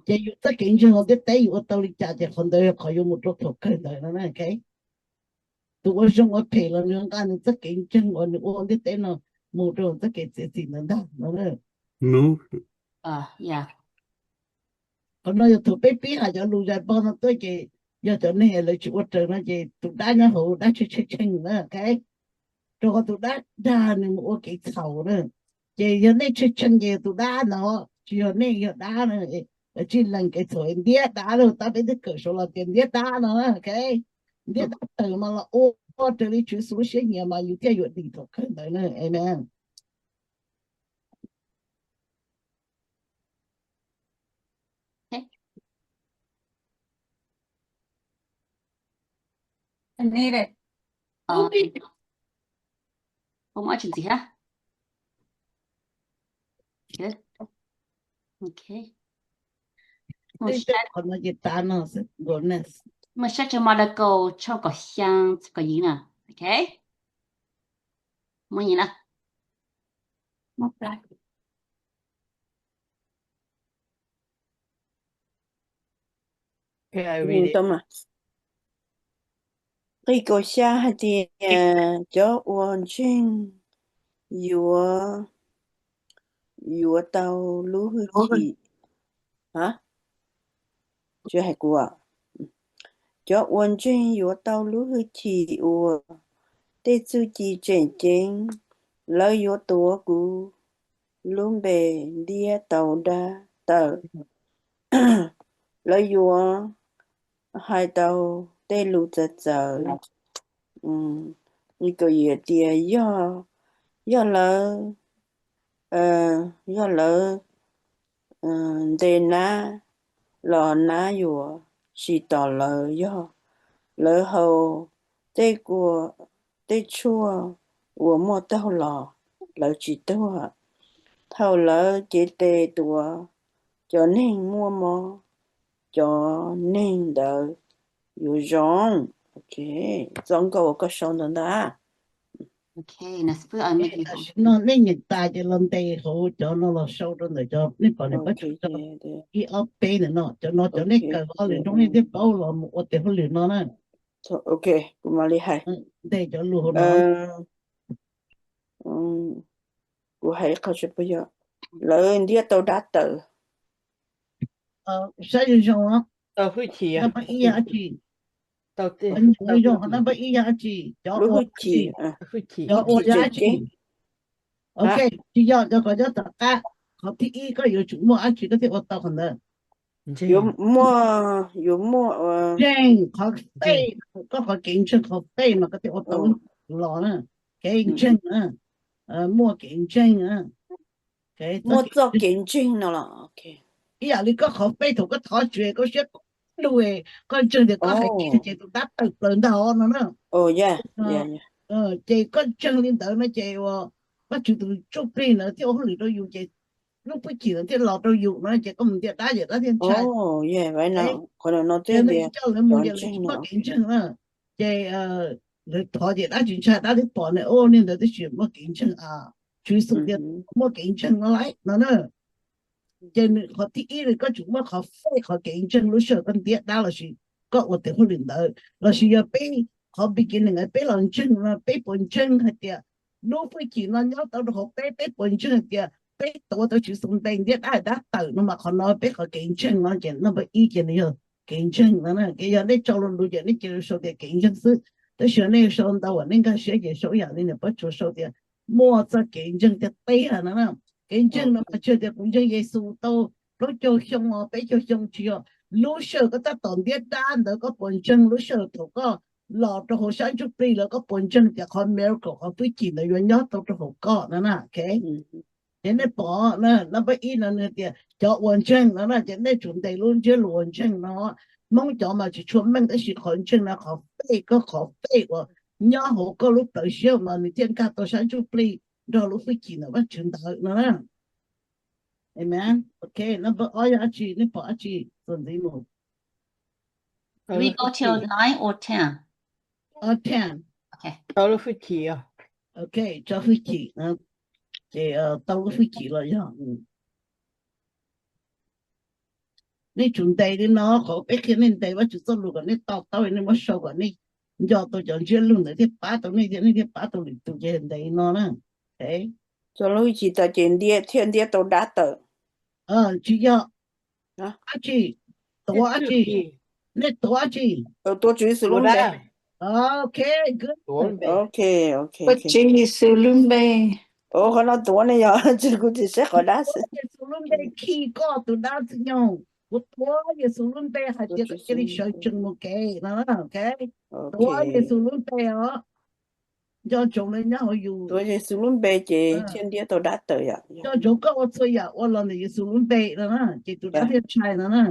ces yus txoj kev ntseeg hauv ntiaj teb yus ua tau li cas ces qhov ntawd yog qhov yuav mus rau thaum kawg ntawd no na. Tus ua zoo ua phem los nws nqa nws txoj kev ntseeg uas nws ua ntiaj teb no mus rau txoj kev txiav txim ntawd ntag no. Qhov no yog thaum peb pib hais cov lus zais npog no tuaj ces yog cov neeg lawv tsis ua raws no ces tus dab nyob hauv dab tsheej tsheej na, ok. Rau qhov tus dab dag nws mus ua kev txhaum na. Ces yog nej tsheej tsheej ces tus dab no tsis yog nej, yog dab na. Lawv tsij lees kev txhaum ntiab dab lawm, tab peb twb kawm saud los tias ntiab dab no na, ok. Ntiab dab tawm mas los ua raws li Tswv Yexus lub siab nyiam mas yus thiaj yuav dim thaum kawg ntawd na. Amen. Mus saib tshooj Markaus tshooj kaum xyaa txog kaum yim na. Ok, muaj ib na. Qib kaum xya hais tias cov uas ntseeg yuav, yuav tau lub hwj chim. Cov uas ntseeg yuav tau lub hwj chim uas tej txuj ci tseem ceeb. Lawv yuav tuav kuv lub npe ntiab tau dab tawm. Lawv yuav hais tau tej lus txawv txawv. Ib kaum yim tias yog, yog lawv, yog lawv ntes nab los nab yuav tsis tom lawv, yog lawv haus tej kua, tej tshuaj uas muaj taug los lawv tsis tuag. Thaum lawv cev tes tuav cov neeg muaj mob, cov neeg ntawd yuav zoo. Ok, txoj nkauj uas koj sau ntawd ntag. Ok, no nej nyeem tas ces los ntes hauv cov no los sau rau ntawm cov nej pom niam pob ib ob peb ntawm no, cov no cov nej kawm ob lwm nroo nej thiaj paub los mus ua tes hauj lwm no na. Ok, kuv mam li hais. Ntes cov lus hauv no. Kuv hais ib qho tsis pub yog lawv ntiab tau dab tawm. Saib zoo zoo, nab npawb ib yog dab tsi? Nyoos zoo, nab npawb ib yog dab tsi? Cov ua dab tsi? Cov ua yog dab tsi? Ok, tsis yog cov kov nyob tom qab. Qhov thib ib koj yuav tsum muaj dab tsi koj thiaj ua tau qhov ntawd? Yuav muaj, yuav muaj ntseeg, qhov fej, koj qhov kev ntseeg qhov fej mas koj thiaj ua tau los na. Kev ntseeg na, muaj kev ntseeg na. Muaj txoj kev ntseeg no los ib yam li koj qhov fej thaum koj thov Tswv koj siab kub lug, koj ntseeg tias koj hais kiag ces tus dab tawm plaws ntag no na. Ces koj ntseeg li ntawd no ces Vajtswv tus Ntsuj Plig ntawd thiaj ua hauj lwm rau yus ces lub hwj chim ntawd thiaj los rau yus no ces koj mus ntiab dab ces dab thiaj ntshai. Ces coj lawv mus ces lawv tsis muaj kev ntseeg na. Ces lawv thov ces dab tsis ntshai, dab twb pom ne, o, niag ntawd twb tsis muaj kev ntseeg a, Tswv Yexus tias muaj kev ntseeg no lauj no na. Ces nws qhov thib ib li koj tsum muaj qhov fej qhov kev ntseeg lub sij hawm koj ntiab dab lossis koj ua tes hauj lwm ntawd, lossis yog peb qhov beginning peb los ntseeg no peb puas ntseeg hais tias lub hwj chim no nyob tau rau hauv peb, peb puas ntseeg hais tias peb tuav tau Tswv Yexus npe ntiab dab, dab tawm no mas qhov no peb qhov kev ntseeg no ces naj npawb ib ces nws yog kev ntseeg no na. Ces yog nej tso lus lus ces nej cia li sau tias kev ntseeg xwb, tab sis yog nej sau ntau uas nej nkag siab ces sau ib yam li niam Pob Tsuas sau tias muaj txoj kev ntseeg tiag tiag no na. Kev ntseeg no mas tsis yog tias kuv ntseeg Yexus tau plaub caug xyoo os peb caug xyoo, tsis yog. Lub sij hawm koj tab tom ntiab dab ntawd koj puas ntseeg lub sij hawm thaum koj los rau hauv sab ntsuj plig lawm koj puas ntseeg tias qhov miracle qhov hwj chim ntawd yuav nyob tau rau hauv koj no na. Ces nej pom na, naj npawb ib no nws tias cov uas ntseeg no na, ces nej tsum ntes lub ntsiab lus uas ntseeg no. Hmoob cov mas tsis tshua meej tab sis qhov ntseeg no qhov fej, koj qhov fej uas nyob hauv koj lub plawv siab mas nws thiaj nkag tau sab ntsuj plig nrog lub hwj chim ntawm Vajtswv ntawd no na. Amen. Ok, naj npawb ob yog dab tsi, nej pom dab tsi txuas ntxiv mus? We go till nine or ten? Ten. Tau lub hwj chim. Ok, tso hwj chim. Ces tau lub hwj chim los yog nej tsum ntes li no, qhov peb qhia nej ntes Vajtswv txoj lus kom nej to taub, nej muab sau kom nej nco tau cov ntsiab lus ntawd thiaj pab tau nej thiab nej thiaj pab tau lwm tus, ces ntes li no na. Tso lub hwj chim tas ces ntiab thiaj ntiab tau dab tawm. Tsis yog. Dab tsi? Tuav dab tsi? Nej tuav dab tsi? Tuav Tswv Yexus lub npe. Ok, good. Tuav Tswv Yexus lub npe. Ua qhov no tuav ne yog, kuv tsis saib qhov dab xwb. Yexus lub npe khi koj tus dab ntxwg nyoog. Kuv tuav Yexus lub npe hais tias koj cia li sawv tsees mus kev no. Tuav Yexus lub npe os. Nco ntsoov li nyob hauv yus. Tuav Yexus lub npe ces thiaj ntiab tau dab tawm yom. Nco ntsoov koj ua txhua yam ua los ntawm Yexus lub npe no na, ces tus dab thiaj ntshai no na.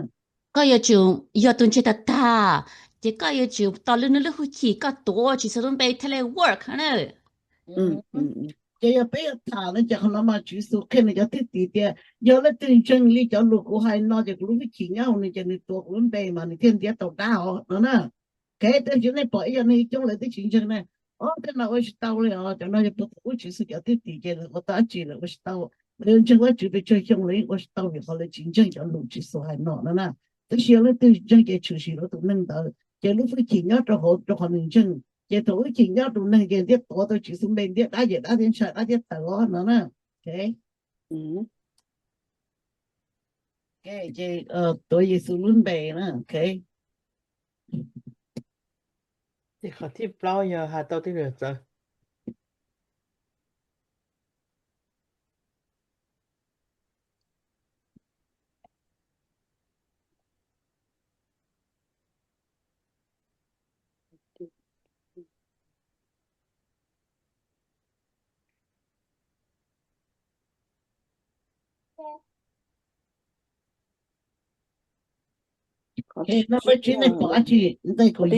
Koj yuav tsum yog tus ntseeg tag tag, ces koj yuav tsum tos lwm hnub lub hwj chim koj tuav Tswv Yexus lub npe thiaj li work na. Ces yog peb yuav tham no ces qhov no mas Tswv Yexus qhia nws cov thwj tim tias yog leej twg ntseeg li cov lus kuv hais no ces kuv lub hwj chim nyob hauv nws ces nws tuav kuv lub npe mas nws thiaj ntiab tau dab os no na. Kev tej ntsis nej pom ib yam neeg ib coob lawv twb tsis ntseeg ne. Ob tej no ua tsis tau li os, cov no yog puag thaum ub Tswv Yexus cov thwj tim ces lawv ua tau dab tsi lawv ua tsis tau. Lawv ntseeg Vajtswv pes tsawg xyoo lawv yeej ua tsis tau vim qhov lawv tsis ntseeg cov lus Tswv Yexus hais no no na. Tab sis yog leej twg ntseeg ces tshwm sim rau tus neeg ntawd ces lub hwj chim nyob rau hauv rau qhov nws ntseeg. Ces thaum hwj chim nyob rau neeg ces ntiab tuav tau Tswv Yexus npe ntiab dab ces dab thiaj ntshai dab thiaj tawg os no na. Ces tuav Yexus lub npe na. Ces qhov thib plaub yog hais tau tej lus txawv. Qhov thib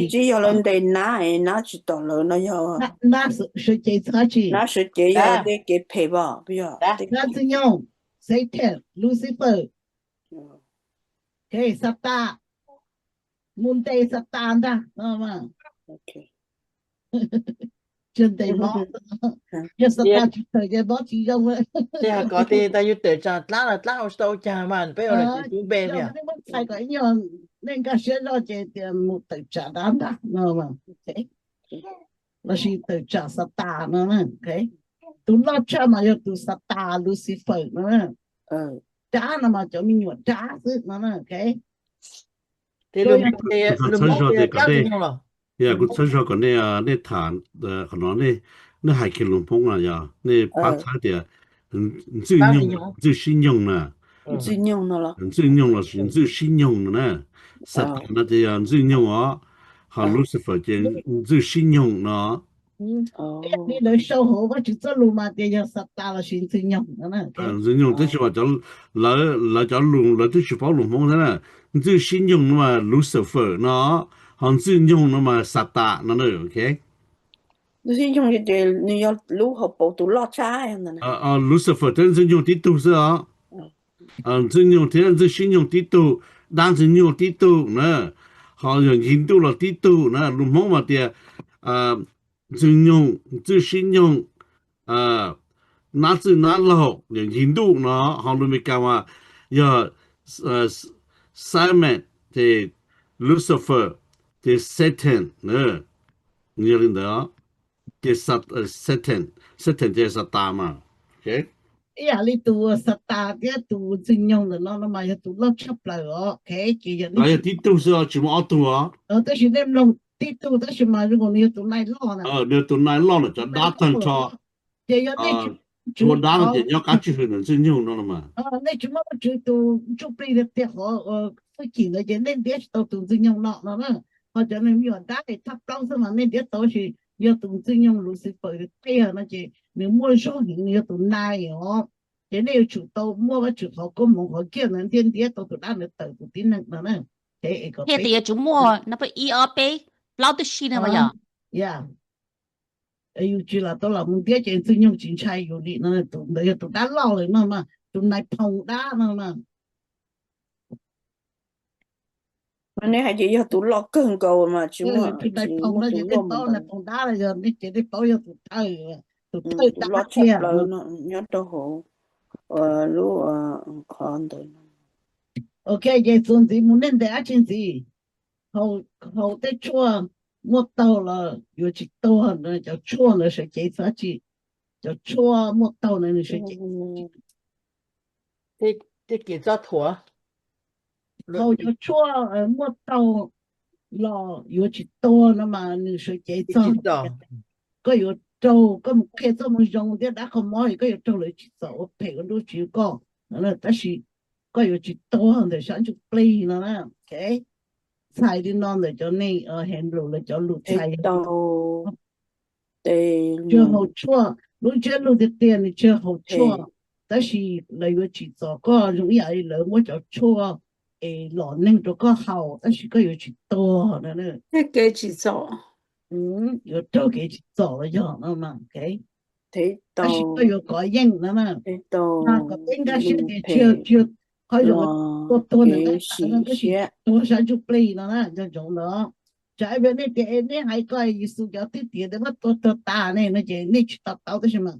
tsib yog lawv ntes nab, nab tsis tom lawv no yog, nab sawv cev yog tej kev phem os, yog Ntxwg Nyoog, Satan, Lucifer, Xatas, mus ntes Xatas ntag. Tsis ntes mob, yog Xatas tsis tawm ces mob tsis zoo. Ces ho kov tias yus tawm tsam dab los dab ua tsis tau ua cas mas peb ua lawm tsis tub npe tias nej muab txhais kom ib nyuag nej nkag siab zoj ces tias mus tawm tsam dab ntag no lossis tawm tsam Xatas no. Tus loj tshaj mas yog tus Xatas Lucifer no. Dab no mas cov me nyuam dab xwb no. Kuv txhawb zog kom nej, yog kuv txhawb zog kom nej, nej tham qhov no, nej hais kiag lus Hmoob no yog nej pab txhawb tias Ntxwg Nyoog, Ntxwg Sib Nyoog na. Ntxwg Nyoog lossis Ntxwg Sib Nyoog no na. Xatas no ces yog Ntxwg Nyoog os, ho Lucifer ces Ntxwg Sib Nyoog no. Li lawv sau hauv Vajtswv txoj lus mas tias yog Xatas lossis Ntxwg Nyoog no. Ntxwg Nyoog tab sis mas lawv cov lus lawv twb tsis paub lus Hmoob thiab na. Ntxwg Sib Nyoog no mas Lucifer no, ho Ntxwg Nyoog no mas Xatas no. Ntxwg Sib Nyoog ces nws yog lub hauv paus tus loj tshaj. Lucifer thiab Ntxwg Nyoog tib tug xwb os. Ntxwg Nyoog thiab Ntxwg Sib Nyoog tib tug, dab Ntxwg Nyoog tib tug na, ho yog Ncig Ntuj los tib tug na. Lus Hmoob mas tias Ntxwg Nyoog, Ntxwg Sib Nyoog, nab txwj nab laug, yog Ncig Ntuj no, ho lus Meskas mas yog Simon, ces Lucifer, ces Satan, yog li ntawd. Ces Satan, Satan ces Xatas mas. Ib yam li tus Xatas thiab tus Ntxwg Nyoog ntawm no no mas yog tus loj tshaj plaws os. Ces yog tib tug xwb os, tsis muaj ob tug os. Tab sis nej mloog tib tug tab sis mas zoo nkaus nws yog tus nai loj na. Nws yog tus nai loj na, cov dab tag nrho. Ces yog nej tsuas dab no ces nyob qab tswj hwm ntawm Ntxwg Nyoog no mas. Nej tsis muaj Vajtswv tus ntsuj plig tiag qhov hwj chim ntawd ces nej ntiab tsis tau tus Ntxwg Nyoog no no na. Ho cov neeg me nyuam dab es thaj plaub xwb mas nej ntiab tau, sis yog tus Ntxwg Nyoog Lucifer tiag no ces nws muaj zog heev, nws yog tus nai os. Ces nej yuav tsum tau muaj Vajtswv qhov koob hmoov qhov kiag ntawd thiaj ntiab tau tus dab ntawd tawm tus tib neeg no na. Thiaj tias yuav tsum muaj no peb ib ob peb plaub tib si no mas yog. Yus tsis lam tau lam mus ntiab ces Ntxwg Nyoog tsis ntshai yus li no. Tus ntawd yog tus dab loj lawm no mas, tus nai phoo dab no mas. Nej hais ces yog tus loj kawg nkaus mas tsis muaj, tus nai phoo no ces nej paub nai phoo dab los yog nej ces nej paub yog tus thawj, tus thawj dab loj tshaj plaws nyob rau hauv lub qhov ntawd. Ok, ces txuas ntxiv mus nej ntes dab tsi ntxiv? Haus tej tshuaj muaj taug los yuav tsis tuag, cov tshuaj ntawd sawv cev txog dab tsi? Cov tshuaj muaj taug ntawd nws sawv cev. Haus cov tshuaj muaj taug los yuav tsis tuag no mas nws sawv cev txog. Koj yuav raug, koj mus qhia txoj moo zoo thiab dab kho mob es koj yuav raug lawv tsim txom ua phem ua nruj tsiv koj, tab sis koj yuav tsis tuag ntawm sab ntsuj plig no na. Txhais li no ntawm cov neeg Henplus lawv cov lus txhais. Tsis haus tshuaj, lub ntsiab lus tiag tiag nws tsis haus tshuaj, tab sis lawv yuav tsim txom koj zoo ib yam li lawv muab cov tshuaj es lom neeg rau koj haus tab sis koj yuav tsis tuag no. Kev tsim txom, yuav raug kev tsim txom los yog no. Tab sis koj yuav kov yeej no na. Kom peb nkag siab tias tsis yog, tsis yog qhov zoo ua tuag ntawm tab sis tuag sab ntsuj plig no na, nco ntsoov ntawd. Tsam ib pliag nej tias es nej hais koj Yexus cov thwj tim tias muab tua tuag tas ne no ces nej tsis to taub, tab sis mas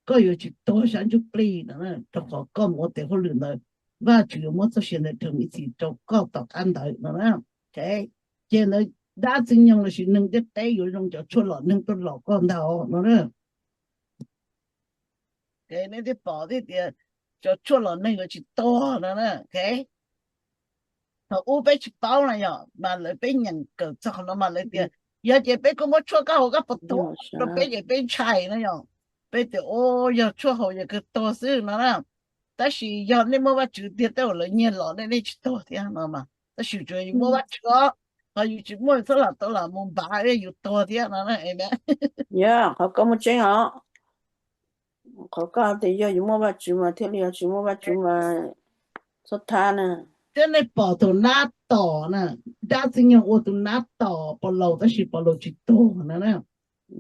koj yuav tsis tuag sab ntsuj plig no, rau qhov koj mus ua tes hauj lwm ntawd, Vajtswv yuav muab txoj sia ntawd rau ib txhis rau koj tom qab ntawd no na. Ces ntawd dab ntxwg nyoog lossis neeg ntiaj teb yuav zoo cov tshuaj lom neeg tuaj lom koj ntag no na. Nej twb pom tias cov tshuaj lom neeg yuav tsis tuag no na. Thaum ub peb tsis paub no yog mas lawv peb nyeem kawm txog qhov no mas lawv tias yog ces peb kuj muab tshuaj koj haus koj puas tuag rau peb ces peb ntshai no yog. Peb tias o, yog tshuaj haus yog kawg tuag xwb no na. Tab sis yog nej muaj Vajtswv tiag tej zaum lawv nyiag los nej, nej tsis tuag thiab no mas, tab sis tsuas yus muaj Vajtswv os, ho yus tsis muaj yus txhob lam tau lam mus npav yus tuag thiab no na. Yog qhov koj muaj tseeb os. Qhov koj tias yog yus muaj Vajtswv mas thiaj li, yog tsis muaj Vajtswv mas txhob thab na. Thiab nej pom tus nab tom na, dab ntxwg nyoog ua tus nab tom Paulus tab sis Paulus tsis tuag no na.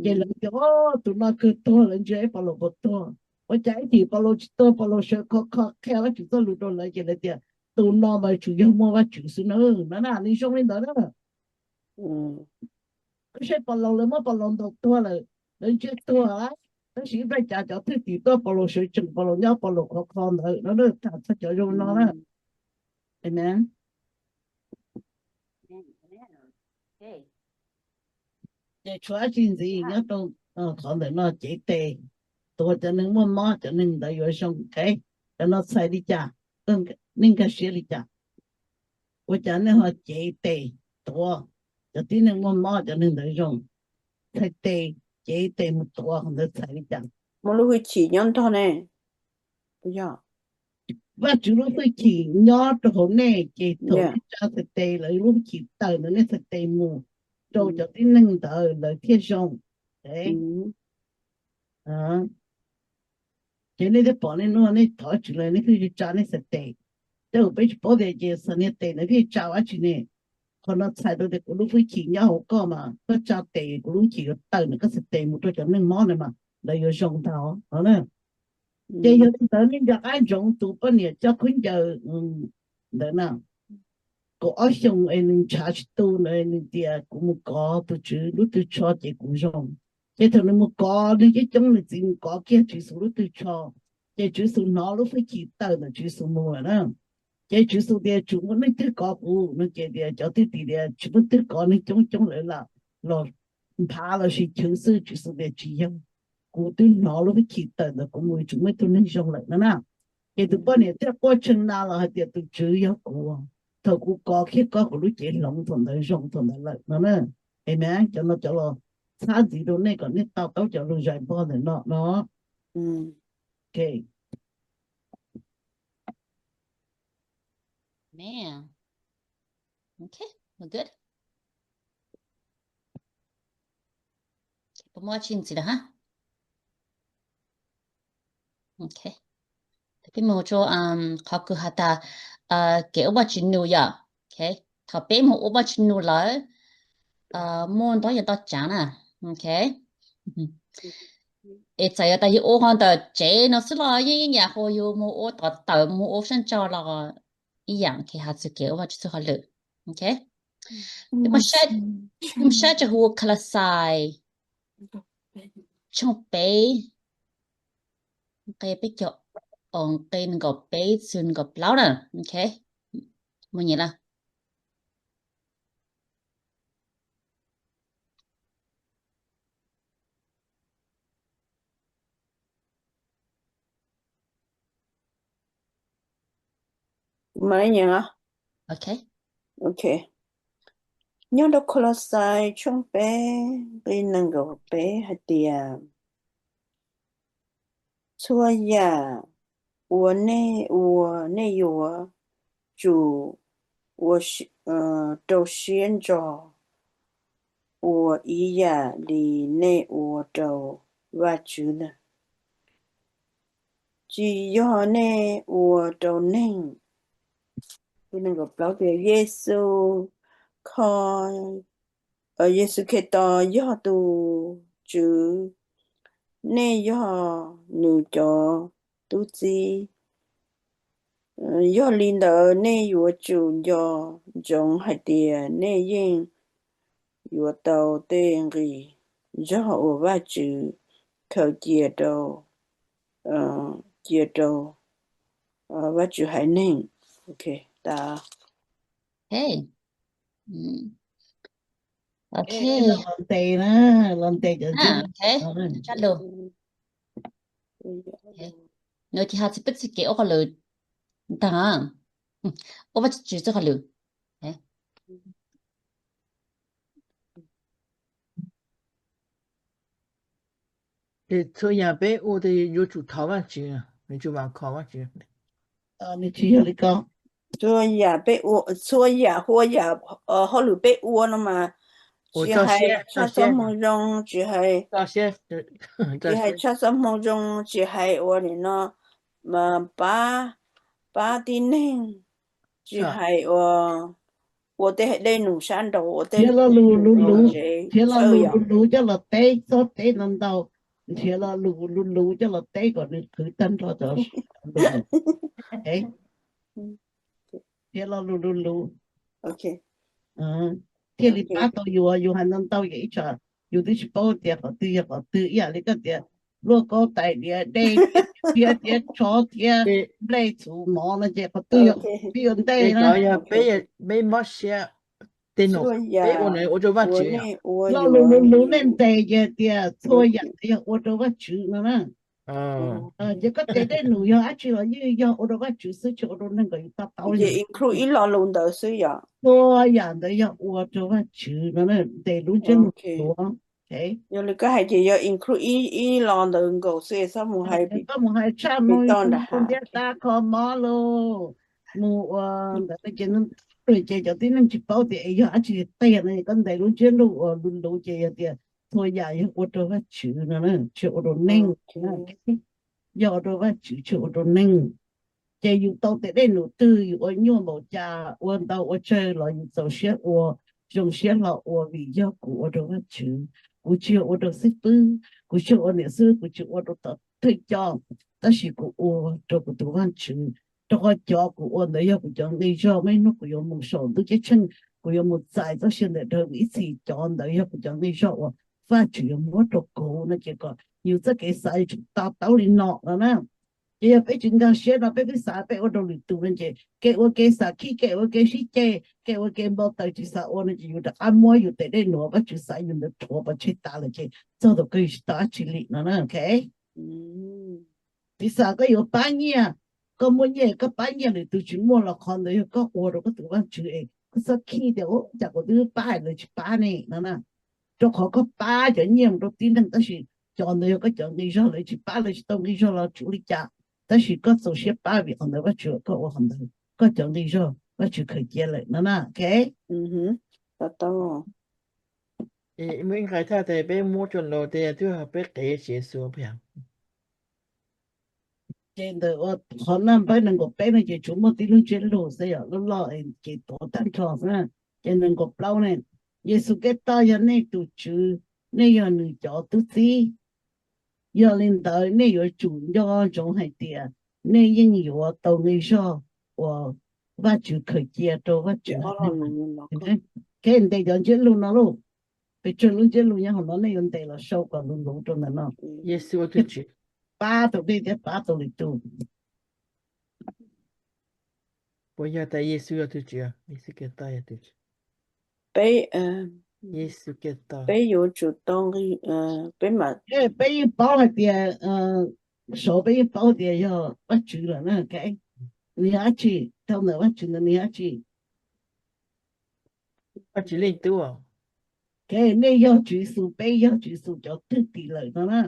Ces lawv tias o, tus no kawg tuag, lawv ntsia ib Paulus puas tuag. Ua cas ib chim Paulus tsis tuag, Paulus sawv khov kho qhia Vajtswv txoj lus rau lawv ces lawv tias tus no mas tsuas yog muaj Vajtswv xwb na no na, nws zoo li ntawd na. Koj saib Paulus, lawv muab Paulus ntaus tuag lawm, lawv ntsia tuag lawm, tab sis ib pliag cas cov thwj tim tuaj Paulus sawv tsees, Paulus nyob Paulus khov kho ntawd no na, tham txog cov zoo no na. Amen. Ces tshuav dab tsi ntxiv nyob rau qhov ntawm no, cev tes tuav cov neeg muaj mob, cov neeg ntawd yuav zoo. Cov no txhais li cas? Nej nkag siab li cas? Ua cas nej ho cev tes tuav cov tib neeg muaj mob, cov neeg ntawd zoo? Txhais tes, cev tes mus tuav qhov ntawd txhais li cas? Muaj lub hwj chim nyob nrog ne. Puas yog? Vajtswv lub hwj chim nyob rau hauv nej, ces thaum nej tsa txhais tes, lawv lub hwj chim tawm ntawd, nej txhais tes mus rau cov tib neeg ntawd lawv thiaj zoo. Ces nej twb pom nej nua, nej thov Vajtswv lawm, nej thiaj tsa nej txhais tes. Tej zaum peb tsis paub tias ces txhais niag tes ntawd thiaj tsa dab tsi ne. Qhov no txhais tau tias kuv lub hwj chim nyob hauv koj mas, koj tsa tes kuv lub hwj chim yuav tawm ntawm koj txhais tes mus rau cov neeg mob ntawd mas lawv yuav zoo ntag no. Ces yog li ntawd nej nco qab ntsoov tus poj niam coj khaub ncaws ntawd na, kaum ob xyoos es nws ntshav tsis tu ntawd, nws tias kuv mus kov tus Tswv lub tw tsho ces kuv zoo. Ces thaum nws mus kov, nws coob coob nws txiv mus kov kiag Tswv Yexus lub tw tsho, ces Tswv Yexus hnov lub hwj chim tawm ntawm Tswv Yexus mus lawm na. Ces Tswv Yexus tias tsuas muaj neeg twg kov kuv no, ces tias cov thwj tim tias tsis muaj twg kov, neeg coob coob lawv lam los nphav lossis chwv xwb. Tswv Yexus tias tsis yog, kuv twb hnov lub hwj chim tawm ntawm kuv mus, tsis muaj ib tug neeg zoo lawm no na. Ces tus poj niam thiaj quaj tshee na los hais tias tus Tswv yog kuv, thaum kuv kov kiag koj kuv lub cev hloov thaum ntawd zoo thaum ntawd lawm no na. Amen. Cov no cov los txhab ntxiv rau nej kom nej to taub cov lus zais npog ntawm no no. Puas muaj tsi ntxiv lawm ha? Peb mus rau qhov kws has tas kev ua Vajtswv nus yom. Thaum peb mus ua Vajtswv nus lawm, muaj ntau yam ntau tsav na. Es txawm yog tas yus ua hauv ntawm tsev no xwb los yeej ib yam, ho yus mus ua tom tawm mus ua sab nraud los ib yam. Has txog kev ua Vajtswv txoj hauj lwm. Peb mus saib tshooj Khalasais tshooj peb, nqe peb caug, nqe nees nkaum peb txug nees nkaum plaub na. Mus nyiam lawm. Nyob rau Khalasais tshooj peb nqe nees nkaum peb hais tias, txhua yam uas nej ua, nej yuav tsum ua rau siab ntso, ua ib yam li nej ua rau Vajtswv ntag, tsis yog nej ua rau neeg. Yexus, Yexus Khetos yog tus Tswv, nej yog nws cov tub txib. Yog li ntawd nej yuav tsum nco ntsoov hais tias nej yeej yuav tau tej nqi zog uas Vajtswv khaws cia rau, cia rau Vajtswv haiv neeg. Ok, tas. Ok. Los ntes na, los ntes cov ntxwg. Sab lus. Nws ces ho tsis peb txoj kev ua qhov lwm ntag, ua Vajtswv txoj qhov lwm. Ces txhua yam peb ua ces yuav tsum thov Vajtswv, yuav tsum vam khom Vajtswv. Nws tsis yog li ko. Txhua yam peb ua, txhua yam hua yam hauj lwm peb ua no mas tsis hais tshaj txoj hmoo zoo, tsis hais, tsis hais tshaj txoj hmoo zoo, tsis hais ua nim no pab, pab tib neeg, tsis hais ua, ua tej dej num sab nraud, ua tej, nrhiav lo lus luv luv, nrhiav lo lus luv luv coj los teb, txhob teb ntau ntau, nrhiav lo lus luv luv coj los teb kom nws qhwv tag nrho cov lus. Nrhiav lo lus luv luv thiaj li pab tau yus. Yus hais ntau ntau ces ib tsam yus twb tsis paub tias qhov twg yog qhov twg, ib yam li koj tias luaj kaub tais diav dej, tiab tiab tsho thiab nplej txhuv mov no ces qhov twg yog peb yuav ntej na. Yog peb mob siab, tej num peb ua no ua rau Vajtswv. Lo lus luv luv nej ntes ces tias txhua yam yog ua rau Vajtswv no na. Ces koj tes dej num yog dab tsi los yeej yog ua rau Vajtswv xwb, tsis ua rau neeg kom yus to taub li. Ces include ib lo lus ntawd xwb yom? Txhua yam ntawd yog ua rau Vajtswv no, ntes lub ntsiab lus tuav. Yog li koj hais ces yog include ib, ib lo ntawd nkaus xwb, txhob mus hais, koj mus hais tshaj mus ntiab tab kho mob los mus ua ntawd ces, ces cov tib neeg tsis paub tias es yog dab tsi tiag no, koj ntes lub ntsiab lus uas luv luv ces yog tias txhua yam yog ua rau Vajtswv no, tsis ua rau neeg. Yog ua rau Vajtswv, tsis ua rau neeg. Ces yus tau tes dej num twg, yus ua nyuaj npaum cas, ua ntau ua tsawg los yus txaus siab ua, zoo siab hlo ua vim yog kuv ua rau Vajtswv. Kuv tsis yog ua rau xib fwb, kuv tsis yog ua niam xib fwb, kuv tsis ua rau tom thawj coj, tab sis kuv ua rau kuv tus Vajtswv. Rau qhov cov kuv ua ntawd yog kuv cov nqi zog, muaj ib hnub kuv yuav mus saum ntuj ceeb tsheej, kuv yuav mus txais txoj sia ntawm dhawv ib txhis, cov ntawd yog kuv cov nqi zog uas Vajtswv yuav muab rau kuv no ces kom yus txoj kev xav yuav tsum to taub li no no na. Ces yog peb tsis nkag siab no peb twb xav peb ua rau lwm tus no ces kev ua kev xav khib, kev ua kev sib ceg, kev ua kev npau taws tsis xav ua no ces yus rov qab muab yus tes dej num Vajtswv xaiv yus ntawd rhuav pov tseg tas lawm ces txog thaum kawg yus tsis tau dab tsi li no na. Ok, piv xam koj yuav pab nyiaj, koj muaj nyiaj koj pab nyiaj lwm tus tsis muaj los qhov ntawd yog koj ua rau koj tus Vajtswv es koj txhob khib tias ua cas kuv twb pab lawv tsis pab ne no na. Rau qhov koj pab cov nyiaj mus rau tib neeg tab sis cov ntawd yog koj cov nqi zog, lawv tsis pab lawv tsis tau nqi zog los tsuav li cas, tab sis koj txaus siab pab vim qhov ntawd Vajtswv koj ua qhov ntawd, koj cov nqi zog Vajtswv khaws cia lawm no na. Ok, muaj ib nqai thaj tias peb muab rau lawv tias twb yog peb qev Yexus. Ces ntawm qhov naj npawb nees nkaum peb no ces tsuas muaj tib lub ntsiab lus xwb yom, lub loj ces tuav tag nrho xwb na. Ces nees nkaum plaub ne, Yexus Khetos yog nej tus Tswv, nej yog nws cov tub txib. Yog li ntawd nej yuav tsum nco ntsoov hais tias nej yeej yuav tau nqi zog uas Vajtswv khaws cia rau Vajtswv. Kev ntes cov ntsiab lus no lauj, pes tsawg lub ntsiab lus nyob hauv no nej yuav ntes los sau kom luv luv rau ntawm no. Yexus tus Tswv, pab tau dej thiab pab tau lwm tus. Puas yog tias Yexus yog tus Tswv? Yexus Khetos yog tus Tswv. Peb, Yexus Khetos, peb yuav tsum tau nqi, peb mam, peb yeej paub hais tias, saud peb yeej paub tias yog Vajtswv lawm na. Nws yog dab tsi? Dhau ntawm Vajtswv ntawd nws yog dab tsi? Vajtswv Leej Tub. Nej yog Tswv Yexus, peb yog Tswv Yexus cov thwj tim lawm no na.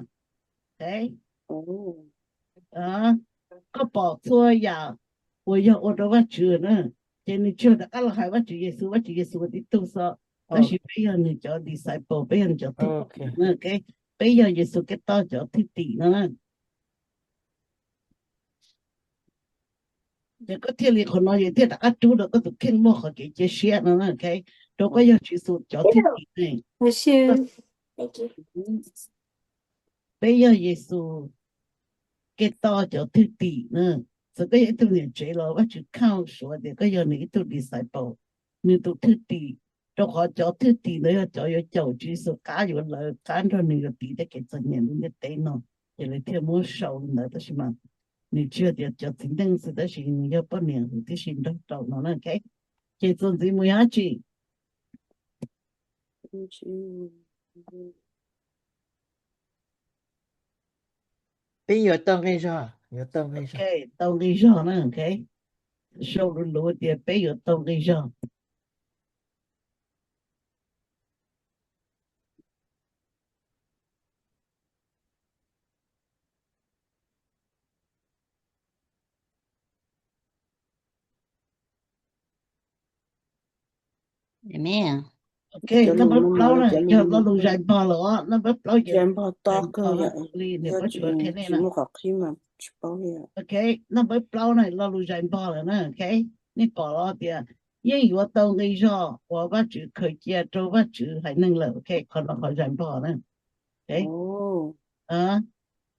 Koj pom txhua yam uas yog ua rau Vajtswv na, ces nws tsis yog rov qab los hais Vajtswv Yexus, Vajtswv Yexus ua tib tug xwb, tab sis peb yog nws cov disciple, peb yog nws cov thwj tim. Peb yog Yexus Khetos cov thwj tim no na. Ces koj thiaj li qhov no ces thiaj rov qab rub rau koj tus kheej muaj qhov kev cia siab no na. Rau koj yog Tswv Yexus cov thwj tim ne. Peb yog Yexus Khetos cov thwj tim na. Txawm koj yog ib tug niam tsev los Vajtswv count suav tias koj yog nws ib tug disciple, nws tus thwj tim. Rau qhov cov thwj tim ntawd yog cov yuav caum Tswv Yexus qab, yuav lawv qab nrog nws yuav tiv tej kev txom nyem ntiaj teb no, ces lawv thiaj muab sau li ntawd. Tab sis mas nws tsis yog tias cov txiv neej xwb, tab sis nws yog poj niam huv tib si nrog rau no na. Ces txuas ntxiv mus yog dab tsi? Peb yuav tau nqi zog, yuav tau nqi zog. Tau nqi zog na. Sau lus luv tias peb yuav tau nqi zog. Nab npawb plaub na, yog lo lus zais npog lawm os. Nab npawb plaub ces zais npog tog li niam pob tsuas qhia nej na. Nab npawb plaub na, lo lus zais npog lawm na. Nej pom los tias yeej yuav tau nqi zog uas Vajtswv khaws cia rau Vajtswv haiv neeg lawm. Qhov no qhov zais npog na.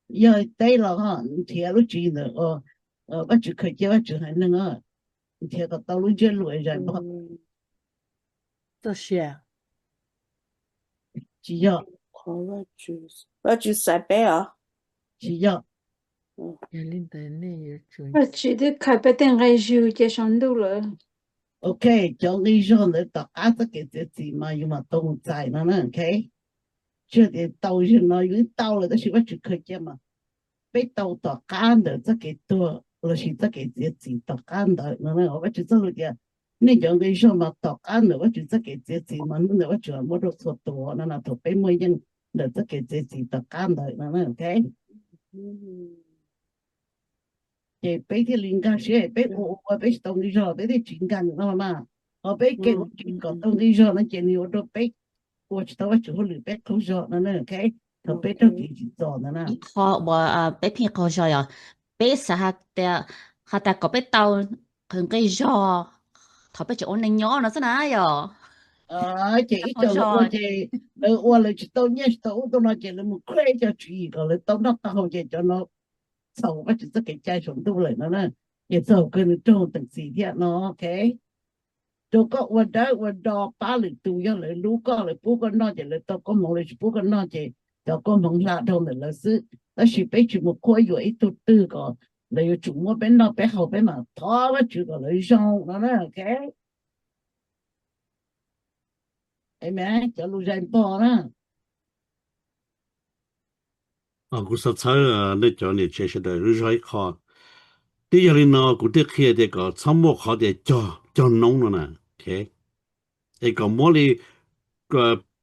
Yog teb los nrhiav lub tswv yim ntawm Vajtswv khaws cia Vajtswv haiv neeg, nrhiav kom tau lub ntsiab lus zais npog. Txoj sia. Tsis yog. Vajtswv xaiv peb os. Tsis yog. Vajtswv twb khaws peb tej nqi zog cia saum ntuj lawm. Ok, cov nqi zog ntawd tom qab txoj kev txiav txim mas yus mam tau mus txais no na. Tsis yog tias tau zaum no yus twb tau lawm tab sis Vajtswv khaws cia mas peb tau tom qab ntawm txoj kev tuag lossis txoj kev txiav txim tom qab ntawd no. Vajtswv txoj lus tias nej cov nqi zog mas tom qab ntawm Vajtswv txoj kev txiav txim mas hnub ntawd Vajtswv muab rau txhua tus no na. Thaum peb muaj yeej ntawm txoj kev txiav txim tom qab ntawd no na. Ces peb thiaj li nkag siab, peb ua ua peb tsis tau nqi zog peb thiaj tsis nkag no mas. Ho peb kev ua tsis kom tau nqi zog no ces nws ua rau peb ua tsis tau Vajtswv hauj lwm peb qaug zog no na. Thaum peb raug kev tsim txom ntawd na. Qhov uas peb pheej qaug zog yog peb xav hais tias, hais tias kom peb tau qhwv nqi zog thaum peb tseem ua neej nyob no xwb na yog. Ces ib co lawv ua ces lawv ua lawv tsis tau nyiaj tsis tau ub tau no ces lawv mus create cov tswv yim kom lawv tau noj tau haus ces cov no txhaum Vajtswv txoj kev cai saum ntuj lawm no na. Ces txhaum kawg nws raug teem txim thiab no. Ok, rau koj ua dawb ua do pab lwm tus, yog lawv hlub koj lawv pub koj noj ces lawv tau koob hmoov, lawv tsis pub koj noj ces cov koob hmoov hla dhau ntawm lawv xwb. Tab sis peb tsis mus qhuab yuam ib tug twg kom lawv yuav tsum muab peb noj peb haus, peb mam thov Vajtswv kom lawv zoo no na. Ok, amen. Cov lus zais npog na. Kuv xav txhawb nej cov niam tsev sawv daws lub zog ib qho. Twb yog li no kuv thiaj qhia tias kom txhob muaj qhov tias cog, cog noob no na. Es kom muab li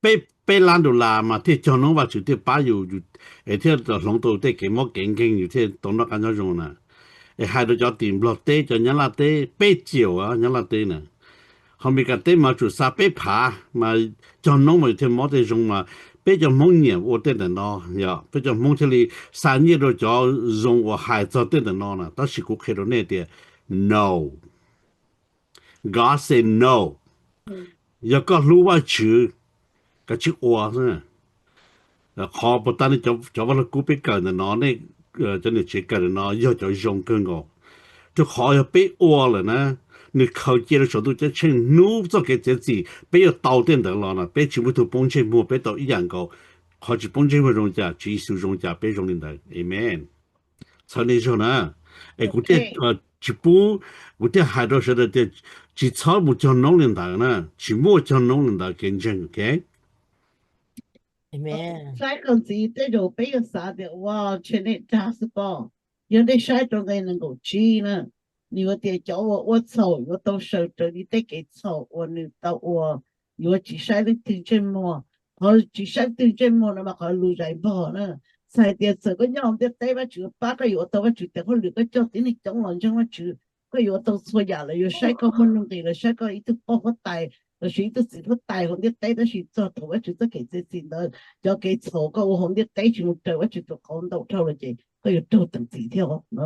peb, peb lab dollar mas thiaj cog noob Vajtswv thiaj pab yus, es thiaj hloov tau tej kev mob kev nkeeg yus thiaj tau noj qab nyob zoo na. Es hais rau cov tim Nplog teb, cov Nyab Laj teb, peb ciam Nyab Laj teb na. Ho Meskas teb mas tsum xa peb phav mas cog noob mas yus thiaj mob tej zoo mas peb cov Hmoob nyiam ua tej ntawm no, yog peb cov Hmoob thiaj li xa nyiaj rau cov zoo uas hais txog tej ntawm no na. Tab sis kuv qhia rau nej tias no. God say no. Yog koj hlub Vajtswv, koj tsis ua xwb. Qhov puas tas nej cov vaj lug kub peb kawm ntawm no, nej cov niam tsev kawm ntawm no yog cov zoo kawg nkaus. Rau qhov yog peb ua lawm na, nws khaws cia rau saum ntuj ceeb tsheej hnub txoj kev txiav txim peb yuav tau tej ntawd los na, peb tsis muaj tug poob ntsej muag, peb tau ib yam nkaus. Qhov tsis poob ntsej muag zoo cas? Tswv Yexus zoo cas peb zoo li ntawd. Amen. Txhawb nej zog na. Es kuv thiaj tsis pub, kuv thiaj hais rau sawv daws tias tsis txhob mus cog noob li ntawd na, tsis muaj cog noob li ntawd kev ntseeg, ok? Saib koj ntxiv tej zaum peb yuav xav tias ua ntshe nej dag xwb pob. Yog nej saib rau nqe nees nkaum tsib na, nws yuav tias cov uas ua txhaum yuav tau sawv raws li tej kev txhaum uas nws tau ua, yuav tsis saib leej twg ntsej muag. Qhov tsis saib leej twg ntsej muag no mas qhov lus zais npog na. Txhais tias txawm koj nyob hauv ntiaj teb Vajtswv pab koj yuav ua tau Vajtswv tes hauj lwm, koj coj tib neeg coob los ntseeg Vajtswv, koj yuav ua tau txhua yam lawm, yuav saib koj muaj nuj nqis los saib koj ib tug poj huab tais lossis ib tug txiv huab tais hauv ntiaj teb, tab sis txog thaum Vajtswv txoj kev txiav txim ntawd, cov kev txhaum koj ua hauv ntiaj teb tsis mus raws Vajtswv tus qauv ntau dhau los ces koj yuav raug teem txim thiab no.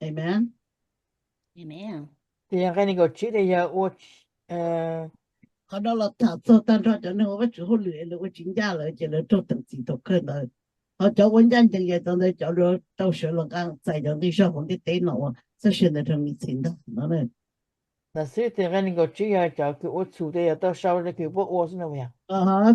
Amen. Ces nqe nees nkaum tsib yog ua, qhov no los tham txog tag nrho cov neeg ua Vajtswv hauj lwm es lawv ua tsis ncaj lawm ces lawv raug teem txim thaum kawg ntawd. Ho cov ua ncaj ncees ces thaum ntawd cov tau sawv los nqa txais cov nqi zog hauv ntiaj teb no uas txoj sia ntawd rau me txhis ntag no. Ntawm xib hwb tias nqe nees nkaum tsib yog cov kws ua txhum tias yog tau sau le kws puab ua xwb no yog.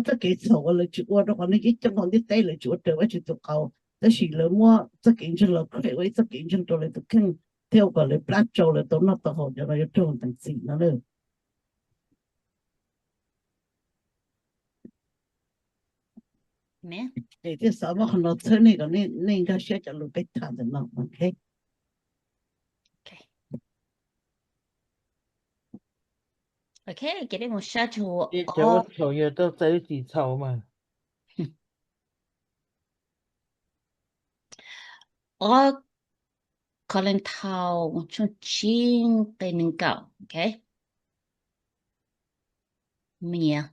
Txoj kev txhaum uas lawv tsis ua rau qhov neeg ib coob hauv ntiaj teb lawv tsis ua raws Vajtswv tus qauv, tab sis lawv muab txoj kev ntseeg los create ua ib txoj kev ntseeg rau lawv tus kheej thiab ua kom lawv plab tsau lawv tau noj tau haus, cov no yuav raug teem txim no na. Ces thiaj xav muab qhov no txhawb nej kom nej nkag siab cov lus peb tham ntawm no. Ok, ces peb mus sab rau cov ua txhaum yog tau txais lub txim txhaum mas. Ob Kauleethaus tshooj tsib nqe nees nkaum, ok. Me nyias.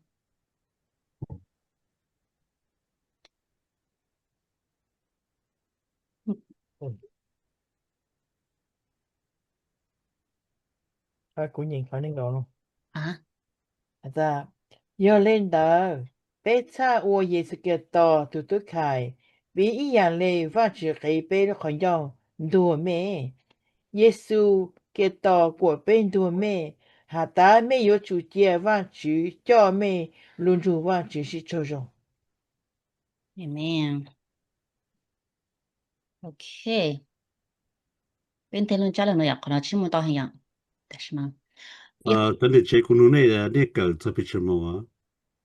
Kuv nyeem qhov nees nkaum no. Yog li ntawd, peb txhaj ua Yexus Khetos tus tub khais, piv ib yam li Vajtswv qiv peb lub qhov ncauj ntuag mej. Yexus Khetos kuam peb ntuag mej, has tas mej yuav tsum cia Vajtswv coj mej lug nrug Vajtswv sib raug zoo. Amen. Ok. Peb nteg lub tsab lug no yom, qhov no tsis muaj tau heev yom. Tau niam tsev kuv nug nej, nej kawm txog pes tsawg moos?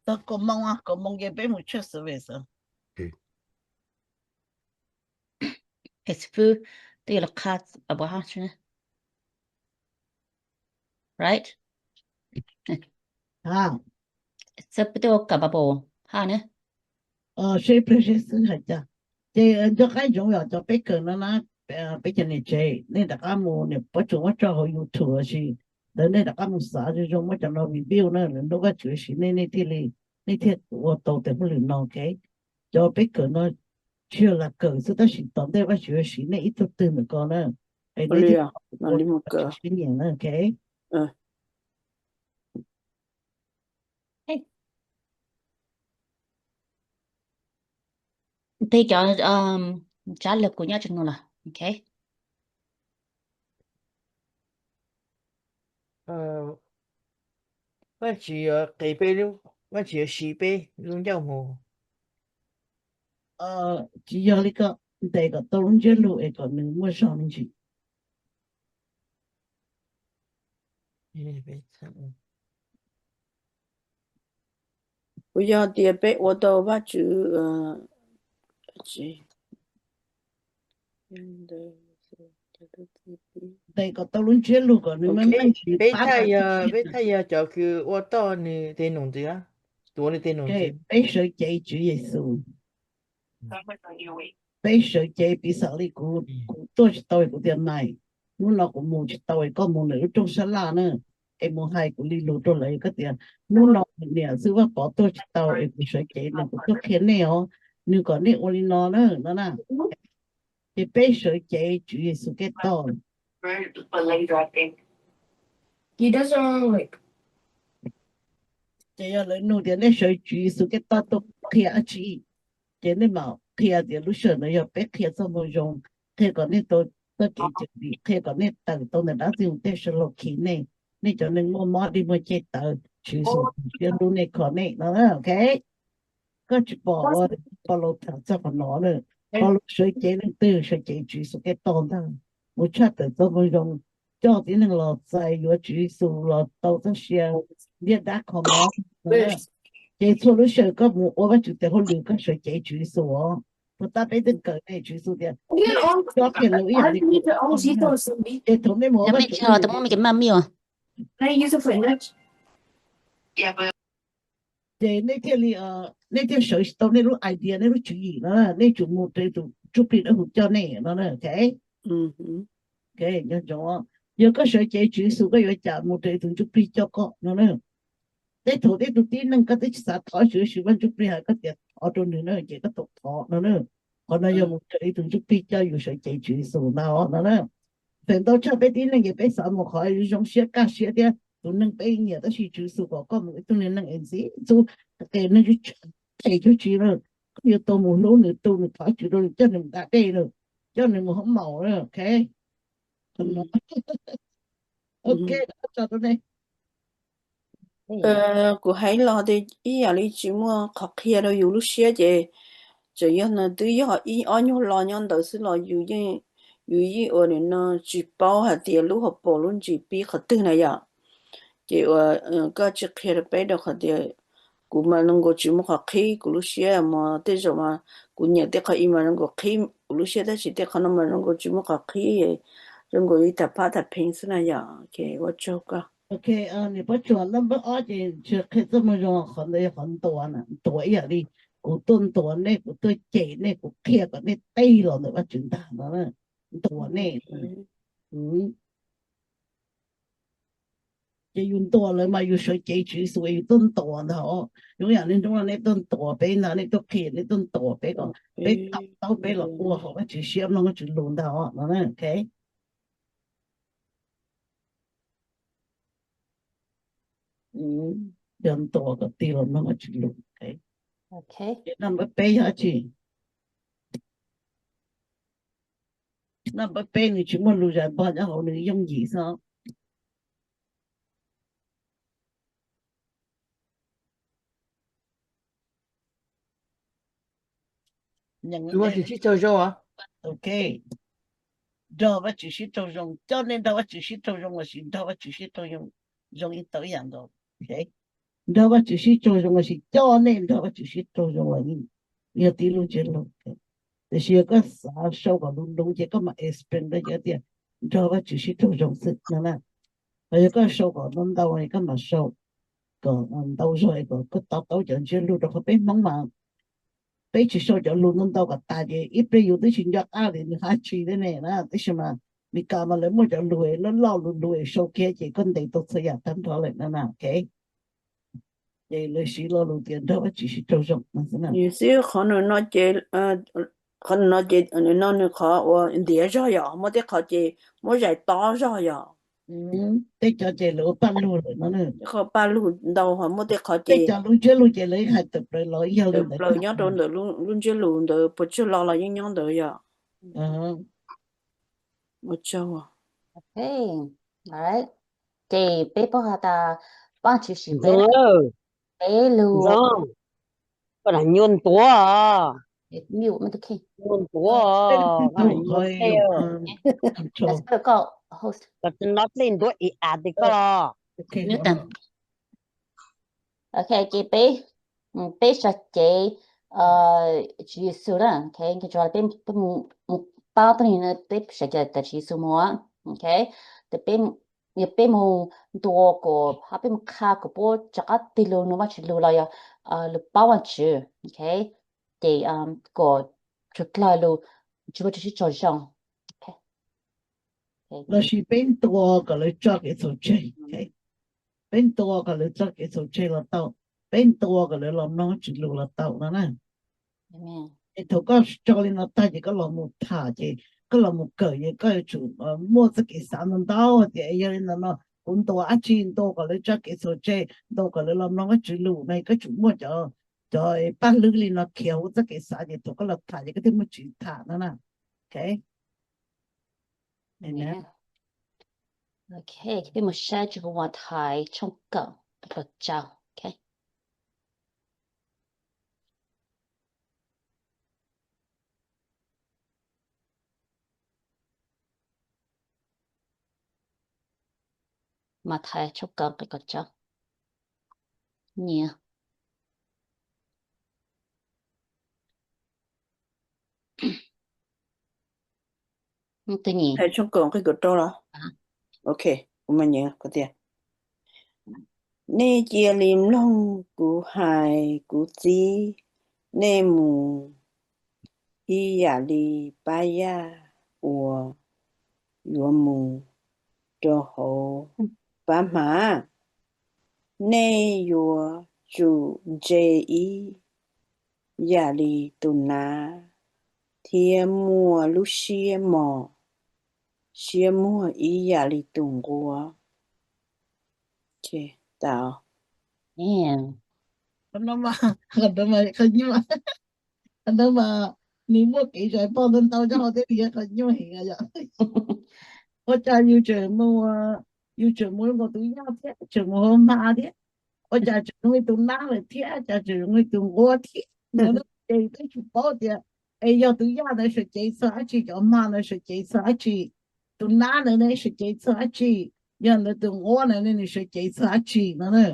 Txog kaum moos, kaum moos ces peb mus church service. Xib fwb, twb yuav los qha Bible hab, right? Xib fwb twb ua kawm Bible hab ne. Seb pliag seb xwb hais cas. Ces nco qab ntsoov yog cov peb kawm no na, peb cov niam tsev nej rov qab mus, niam pob tsuas muab tso hauv YouTube los sis ntawd, nej rov qab mus xav zoo zoo muab cov no review na, lwm hnub Vajtswv siv nej, nej thiaj li, nej thiaj ua tau tes hauj lwm no, ok. Cov peb kawm no tsis yog lam kawm xwb tab sis tom ntej Vajtswv yuav siv nej ib tug twg ntawm ko na, es nej thiaj ua siab nyiam na, ok. Nteg cov tsab lug kuv nyob tseg no lawm, ok. Vajtswv yuav qiv peb lub, Vajtswv yuav siv peb lub ncauj mus. Tsis yog li ko, ntes kom tau lub ntsiab lug es kom nws muaj zog me ntsis. Kuv yog tias peb ua tau Vajtswv, ntes kom tau lub ntsiab lug kom nws muaj meej ntsis. Peb thaj yog cov kws ua toj nws tes num ntxiv, tuav nws tes num ntxiv. Peb sawv cev Tswv Yexus. Peb sawv cev piv xam li kuv, kuv tuaj tsis tau es kuv tias Maiv, hnub no kuv mus tsis tau es koj mus ntawm lub rooj sab laj na, es mus hais kuv li lus rau lawv, koj tias hnub no niam xib hwb Vaj Pov tuaj tsis tau es kuv sawv cev no kuv tuaj qhia nej os, nws kom nej ua li no na, no na. Ces peb sawv cev Tswv Yexus Khetos. Ces yog lawv nug tias nej sawv Tswv Yexus Khetos tuaj qhia dab tsi, ces nej mam qhia tias lub sij hawm no yog peb qhia txoj moo zoo, qhia kom nej tau txoj kev cawm dim, qhia kom nej tawm tau ntawm dab Ntxwg Nyoog tej suav laug khi nej, nej cov neeg muaj mob dig muaj ceg tawv, Tswv Yexus siab hlub nej kho nej no, ok. Koj tsis pom ua Paulus tham txog qhov no na? Paulus sawv cev leej twg? Sawv cev Tswv Yexus Khetos ntag. Mus tshaj tawm txoj moo zoo, coj tib neeg los txais yuav Tswv Yexus los tau txoj sia ntiab dab kho mob. Ces txhua lub sij hawm koj mus ua Vajtswv tes hauj lwm koj sawv cev Tswv Yexus os. Puas tab peb twb kawm ne, Tswv Yexus tias coj kiag lus ib yam li kuv, ces thaum nej mus ua Vajtswv, ces nej thiaj li, nej thiaj sawv tsis tau nej lub idea, nej lub tswv yim no, nej tsum mus rau tus ntsuj plig dawb huv coj nej no, ok. Yog koj sawv cev Tswv Yexus koj yuav cas mus raws tus ntsuj plig coj koj no na. Tej thaum tej tug tib neeg koj twb tsis xav thov Tswv Yexus, Vaj Ntsuj Plig hais koj tias thov rau nws na, ces koj tau thov no na. Qhov no yog mus raws tus ntsuj plig coj yus sawv cev Tswv Yexus ntag no na. Feem ntau tshaj peb tib neeg ces peb xav mus qhov zoo siab kaj siab thiab tus neeg peb nyiam, tab sis Tswv Yexus kom koj mus ib tug neeg es ntxim ntxub, qe neeg tsis, qe tsis tsis lawm, koj yuav tau mus hlub nws, tu nws, thov Tswv rau nws, coj nws mus da dej lawm, coj nws mus hoob maus lawm, ok. Ok, tso rau nej. Kuv hais los tias ib yam li tsis muaj qhov qhia rau yus lub siab ces tseem yog no twb yog ib ob nyuag lo nyob ntawd xwb los yus yeej, yus yeej ua nim no tsis paub hais tias lub hauv paus lub ntsis pib qhov twg na yom. Ces uas koj tsis qhia rau peb rau qhov tias kuv mas zoo nkaus tsis muaj qhov qhib kuv lub siab mas tej zaum mas kuv nyiam tej qhov ib mas zoo nkaus qhib kuv lub siab tab sis tej qhov no mas zoo nkaus tsis muaj qhov qhib, zoo nkaus li tham phab tham pheej xwb na yom. Ok, ua tsaug koj. Ok, niam Pob Tsuas, number ob ces tsis qhia txoj moo zoo, qhov ntawd yog qhov ntuas, ntuas ib yam li kuv tuaj ntuas nej, kuv tuaj cem nej, kuv qhia kom nej teb los ntawm Vajtswv ntag no, ntuas nej. Ces yus ntuas lawv mas yus sawv cev Tswv Yexus yus tuaj ntuas ntag os. Zoo yam li hnub no nej tuaj ntuas peb ntag, nej tuaj qhia, nej tuaj ntuas peb kom peb to taub peb los ua hauv Vajtswv siab mloog Vajtswv lus ntag os no. Ok, yog ntuas kom tig los mloog Vajtswv lus. Ok, number peb yog dab tsi? Number peb nws tsis muaj lus zais npog nyob hauv, nws yooj yim xwb. Nrog Vajtswv sib raug zoo. Ok, nrog Vajtswv sib raug zoo, coj nej nrog Vajtswv sib raug zoo lossis nrog Vajtswv sib raug zoo, zoo ib tau ib yam nkaus. Nrog Vajtswv sib raug zoo lossis coj nej nrog Vajtswv sib raug zoo los yeej yog tib lub ntsiab lus. Tiam sis yog koj xav sau kom luv luv ces koj mam explain rau yus tias nrog Vajtswv sib raug zoo xwb no na. Ho yog koj sau kom ntau ntau es koj mam sau kom ntau zog es kom koj to taub cov ntsiab lus, rau qhov peb Hmoob mas peb tsis sau cov lus ntau ntau kom tas ces ib pliag yus twb tsis nco qab tias nws hais tsis thiab ne na. Tab sis mas Meskas mas lawv muaj cov lus loj loj lus lus es sau kiag ces koj ntes tau txhua yam tag nrho lawm no na. Ok, ces lawv siv lo lus tias nrog Vajtswv sib raug zoo no xwb. Xwb qhov nws no ces, qhov nws no ces nws no nws qhov uas ntiav zog yom, muaj tej qhov ces muab zais tob zog yom. Tej cov ces lawv ua paj lug lawm no. Qhov paj lug ntau ho muaj tej qhov ces cov lub ntsiab lus ces lawv hais tawm plaws los yog li ntawd, plaws nyob rau ntawm lub ntsiab lus ntawd puas tsuag lo los yeej nyob ntawd yom. Ua tsaug. Ces peb paub has tas Vajtswv siv peb, peb lug, koj nyuaj ntuav, nyuaj ntuav, koj nyuaj tej, koj tsis nov dlej ntuav ib as tis koj los. Ok, ces peb, peb sawv cev Tswv Yexus na. Ok, peb mus pab tug ni, peb sawv cev Tswv Yexus mus. Ok, ces peb, yog peb mus ntuas kom, ho peb mus qha kom puab rov qab tig lug nug Vajtswv lug los yog lug paub Vajtswv. Ok, ces kom tsuas dlawg lug, tsis muaj tsis sib tsaug zog. Lossis peb ntuas kom lawv tso kev txhaum tseg. Peb ntuas kom lawv tso kev txhaum tseg los tau, peb ntuas kom lawv los mloog Vajtswv lus los tau no na. Es thaum koj tso li no tag ces koj los mus tham ces koj los mus kawm ces koj yuav tsum muaj txoj kev xav ntau ntau tias yog li ntawd no kuv ntuas dab tsi, ntuas kom lawv tso kev txhaum tseg, ntuas kom lawv los mloog Vajtswv lus no, koj tsum muaj cov, cov paj hlwb li no khiav huv txoj kev xav ces thaum koj los tham ces koj thiaj muaj tswv tham no na. Ok, peb mus saib tswv Mathais tshooj kaum, kaum tsawv. Mathais tshooj kaum nqe kaum tsawv. Nyiam. Tus nyiam. Mathais tshooj kaum nqe kaum rau los? Ok, kuv mas nyiam tias nej cia li mloog kuv hais kuv txib nej mus ib yam li pab yaj uas yuav mus rau hauv pab hmab. Nej yuav tsum ntse ib yam li tus nav thiab muaj lub siab mos siab muag ib yam li tus nquab. Qhov ntawd mas, qhov ntawd mas nws muaj kev zais npog ntau ntau coj hauv thiab nws yog qhov nyuaj heev yom. Ua cas yus tseem mus yus tseem mus nkaus tus yaj thiab, tseem mus hauv hma thiab, ua cas tseem zoo li tus nab lawm thiab, cas tseem zoo li tus nquab thiab no. Ces peb tsis paub tias es yog tus yaj ntawd sawv cev txog dab tsi, cov hma ntawd sawv cev txog dab tsi, tus nab ntawd ne sawv cev txog dab tsi, yog ntawd tus nquab ntawd ne nws sawv cev txog dab tsi no na.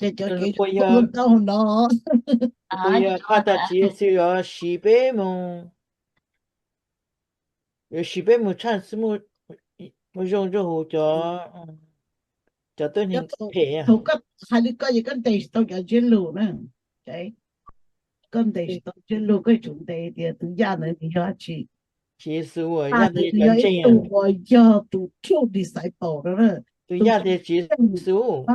Ces cov kev ntau no, yog qhov tas tsis xwb yuav siv peb mus, yuav siv peb mus tshaj xwb, muaj zoo nrog hu cov, cov tuab neeg phem. Thaum koj hais li koj ces koj ntes tsis tau cov ntsiab lus na. Koj ntes tsis tau ntsiab lus, koj yuav tsum ntes tias tus yaj ntawd nws yog dab tsi. Yaj ntawd nws yog ib tug uas yog tus true disciple no na. Tus yaj tias Tswv Yexus,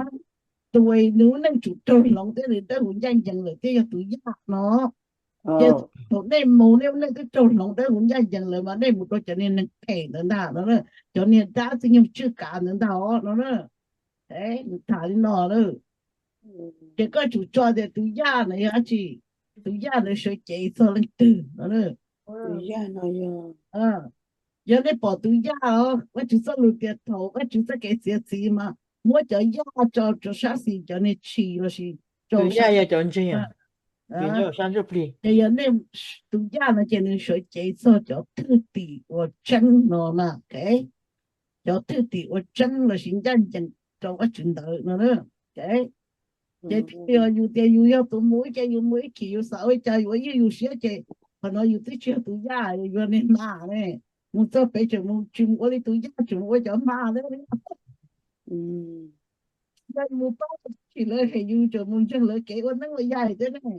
tus uas nws lub neej tsum raug hloov thiab nws dawb huv ncaj ncees lawm thiaj yog tus yaj no. Ces thaum nej mus nej lub neej twb raug hloov dawb huv ncaj ncees lawm mas nej mus rau cov niag neeg phem ntawd ntag no, cov niag dab txwj nyoog tswj kav ntawd ntag os no na. Nws tham li no na. Ces koj tsum tso tias tus yaj ntawd yog dab tsi, tus yaj ntawd sawv cev txog leej twg no. Yog nej pom tus yaj os, Vajtswv txoj lus tias thaum Vajtswv txoj kev txiav txim mas muab cov yaj tso rau sab xis cov niag tshis lossis rau sab, yog cov ntseeg, ces yog nej, tus yaj no ces nws sawv cev txog cov thwj tim uas tseeb no na. Cov thwj tim uas tseeb lossis ncaj ncees rau Vajtswv ntawd no. Ces thiaj yog yus tias yus yog tus mus ib ce, yus mus ib chim yus xav ua cas yus ua ib yus siab ces qhov no yus twb tsis yog tus yaj, yus yog niag hma ne. Mus txog pem tseem mus tsis mus ua li tus yaj, tseem mus ua cov hma thiab. Yog yus mus paub tsis lawv hem yus tseem mus ntseeg lawv kev ua neeb ua yaig thiab ne.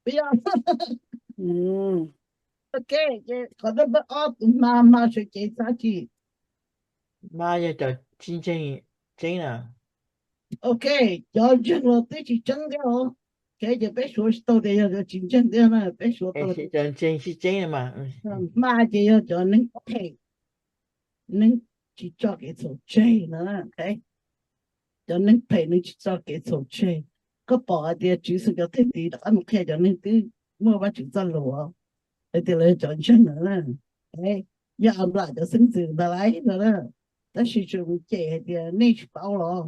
Puas yog? Ok, ces qhov number ob, tus hma, hma sawv cev txog dab tsi? Hma yog cov tsis ntseeg tseeb na. Ok, cov ntseeg los twb tsis tseeb thiab os. Ces peb suav tsis tau tias yog cov tsis ntseeg thiab na, peb suav tau cov ntseeg tsis tseeb. Hma ces yog cov neeg phem, neeg tsis tso kev txhaum tseg no. Cov neeg phem neeg tsis tso kev txhaum tseg. Koj pom hais tias Tswv Yexus cov thwj tim rov qab mus qhia cov neeg twb muaj Vajtswv txoj lus hais tias lawv yog cov ntseeg no na. Yog Anplas cov xeeb ntxwv ntag lauj no na. Tab sis tseem mus cem hais tias nej tsis paub los,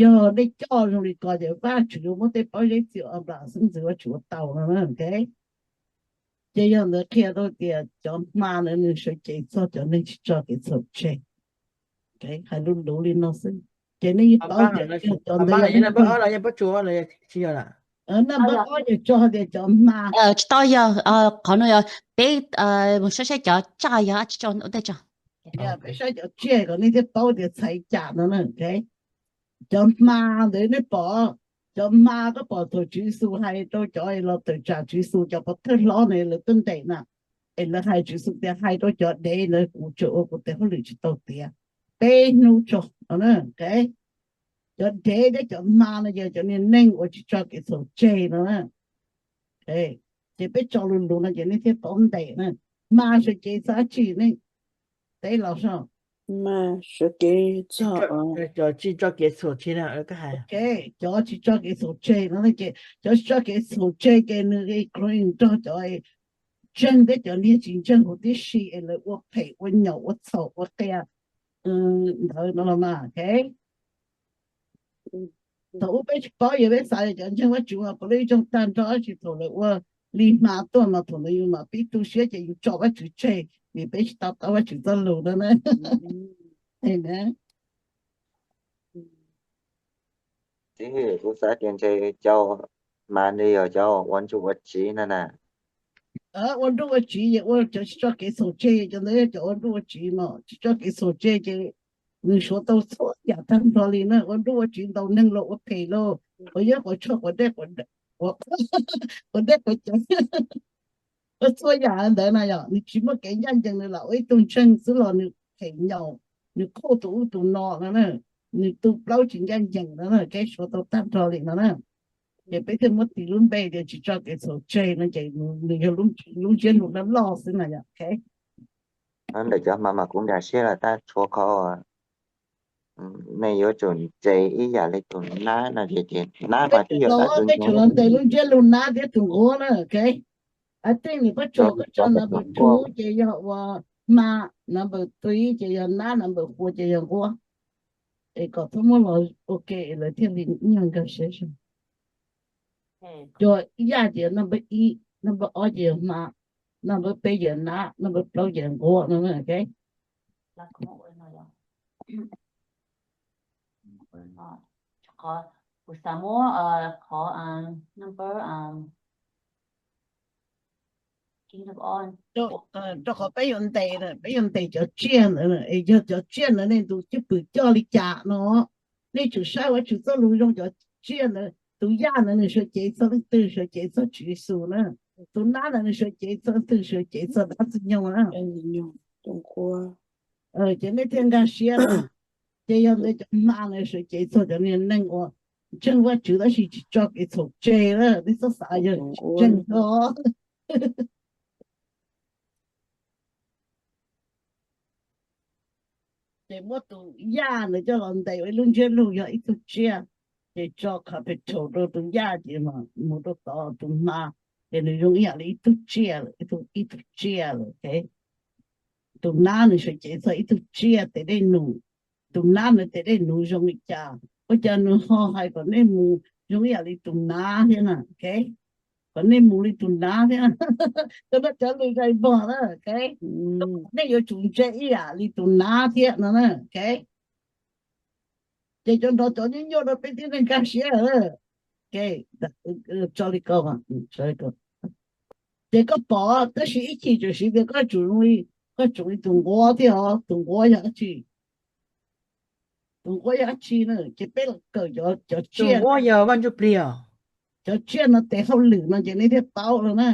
yog nej coj zoo li ko ces Vajtswv yuav muab tej pob zeb txiav Anplas xeeb ntxwv Vajtswv ua tau no na. Ces yog ntawd qhia tau tias cov hma ntawd nws sawv cev txog cov neeg tsis tso kev txhaum tseg. Hais lus luv li no xwb ces nej yeej paub tias cov ntawd yog naj npawb ob yog tso tias cov hma. Tsis tau, yog qhov no yog peb mus saib saib cov tsaj yog dab tsi tso ua ntej tso. Peb saib cov tsiaj kom nej thiaj paub tias txhais cas no na. Cov hma ntawd nej pom, cov hma koj pom thaum Tswv Yexus hais rau cov los tawm tsam Tswv Yexus cov pov thawj hlob ne lawv tuaj ntes na, es lawv hais Tswv Yexus tias hais rau cov dev ntawd kuv tseem ua kuv tes hauj lwm tsis tau tiav, peb hnub tso no na. Cov dev thiab cov hma no yog cov niag neeg uas tsis tso kev txhaum tseg no na. Ces peb tso lus luv no ces nej thiaj paub ntes na. Hma sawv cev txog dab tsi nej teb los so? Cov tsis tso kev txhaum tseg no ces cov tsis tso kev txhaum tseg ces nws nrog cov ntseeg thiab cov niag tsis ntseeg huv tib si es lawv ua phem ua nyaum ua txhaum ua qias ntawd no los mas. Thaum ub peb tsis paub, yog peb xav tias cov ntseeg Vajtswv mas puav leej zoo tag nrho, tab sis thaum lawv ua li hma tuaj mas thaum ntawd yus mam pib tu siab ces yus tso Vajtswv tseg vim peb tsis to taub Vajtswv txoj lus no na. Kuv xav tias ntshe cov hma nws yog cov ua nruj ua tsiv no na. Ua nruj ua tsiv ces ua cov tsis tso kev txhaum tseg, cov ntawd yog cov ua nruj ua tsiv mas tsis tso kev txhaum tseg ces nws suav tau txhua yam tag nrho li na. Ua nruj ua tsiv ntaus neeg los ua phem los, ua yawb quav tshuaj quav dej, quav dej quav cawv, ua txhua yam ntawd na yom. Nws tsis muaj kev ncaj ncees, nws lam ua ib tug ntseeg xwb los nws phem nyaum, nws khuj tus ub tus no no na, nws tu plaub tsis ncaj ncees no na, kev suav tau tag nrho li no na. Ces peb thiaj muab tis lub npe tias tsis tso kev txhaum tseg no ces nws yog lub ntsiab lus loj loj xwb na yom. Ntawm cov hma mas kuv nkag siab lawm tab tshuav qhov nej yuav tsum ntse ib yam li tus nab no ces nab mas twb yog tus nab, lub ntsiab lus nab thiab tus nquab na. Tej nws pob tsuas koj tso no tus tsuv ces yog uas hma, number three ces yog nab, number four ces yog nquab. Es kom txhob muab los ua ke lawv thiaj li nyuag nkag siab zoo. Cov yaj ces number ib, number ob ces yog hma, number peb ces nab, number plaub ces nquab no. Kuv xav muab qhov number, rau qhov peb yuav ntes, peb yuav ntes cov tsiaj ntawd, es yog cov tsiaj ntawd nej tus cwj pwm coj li cas no, nej tsum saib Vajtswv txoj lus zoo cov tsiaj ntawd. Tus yaj ntawd nws sawv cev txog leej twg? Sawv cev txog Tswv Yexus na. Tus nab ntawd nws sawv cev txog leej twg? Sawv cev txog dab Ntxwg Nyoog na. Ces nej thiaj nkag siab na. Ces yog ntawd cov hma ntawd sawv cev txog cov niag neeg uas ntseeg Vajtswv tab sis tsis tso kev txhaum tseg na. Nej txhob xav yog tsis ntseeg os. Ces muab tus yaj ntawd coj los ntes ua ib lub ntsiab lus yog ib tug tsiaj, ces tso capital rau tus yaj ces mus rau tod tus hma, ces nws zoo ib yam li ib tug tsiaj lawm, ib tug tsiaj lawm. Tus nab nws sawv cev txog ib tug tsiaj tes dej num. Tus nab nws tes dej num zoo li cas? Ua cas nws ho hais kom nej mus zoo ib yam li tus nab thiab na? Kom nej mus li tus nab thiab. Cov no cov lus zais npog na. Nej yuav tsum ntse ib yam li tus nab thiab no na. Ces cov nrov cov nyuaj nyuaj rau peb tib neeg nkag siab. Tso li ko, ces koj pom tab sis ib chim tseem siv tias koj tsum, koj tsum li tus nquab thiab os. Tus nquab yog dab tsi? Tus nquab yog dab tsi na? Ces peb los kawm cov tsiaj, cov tsiaj no tes hauj lwm no ces nej thiaj paub no na.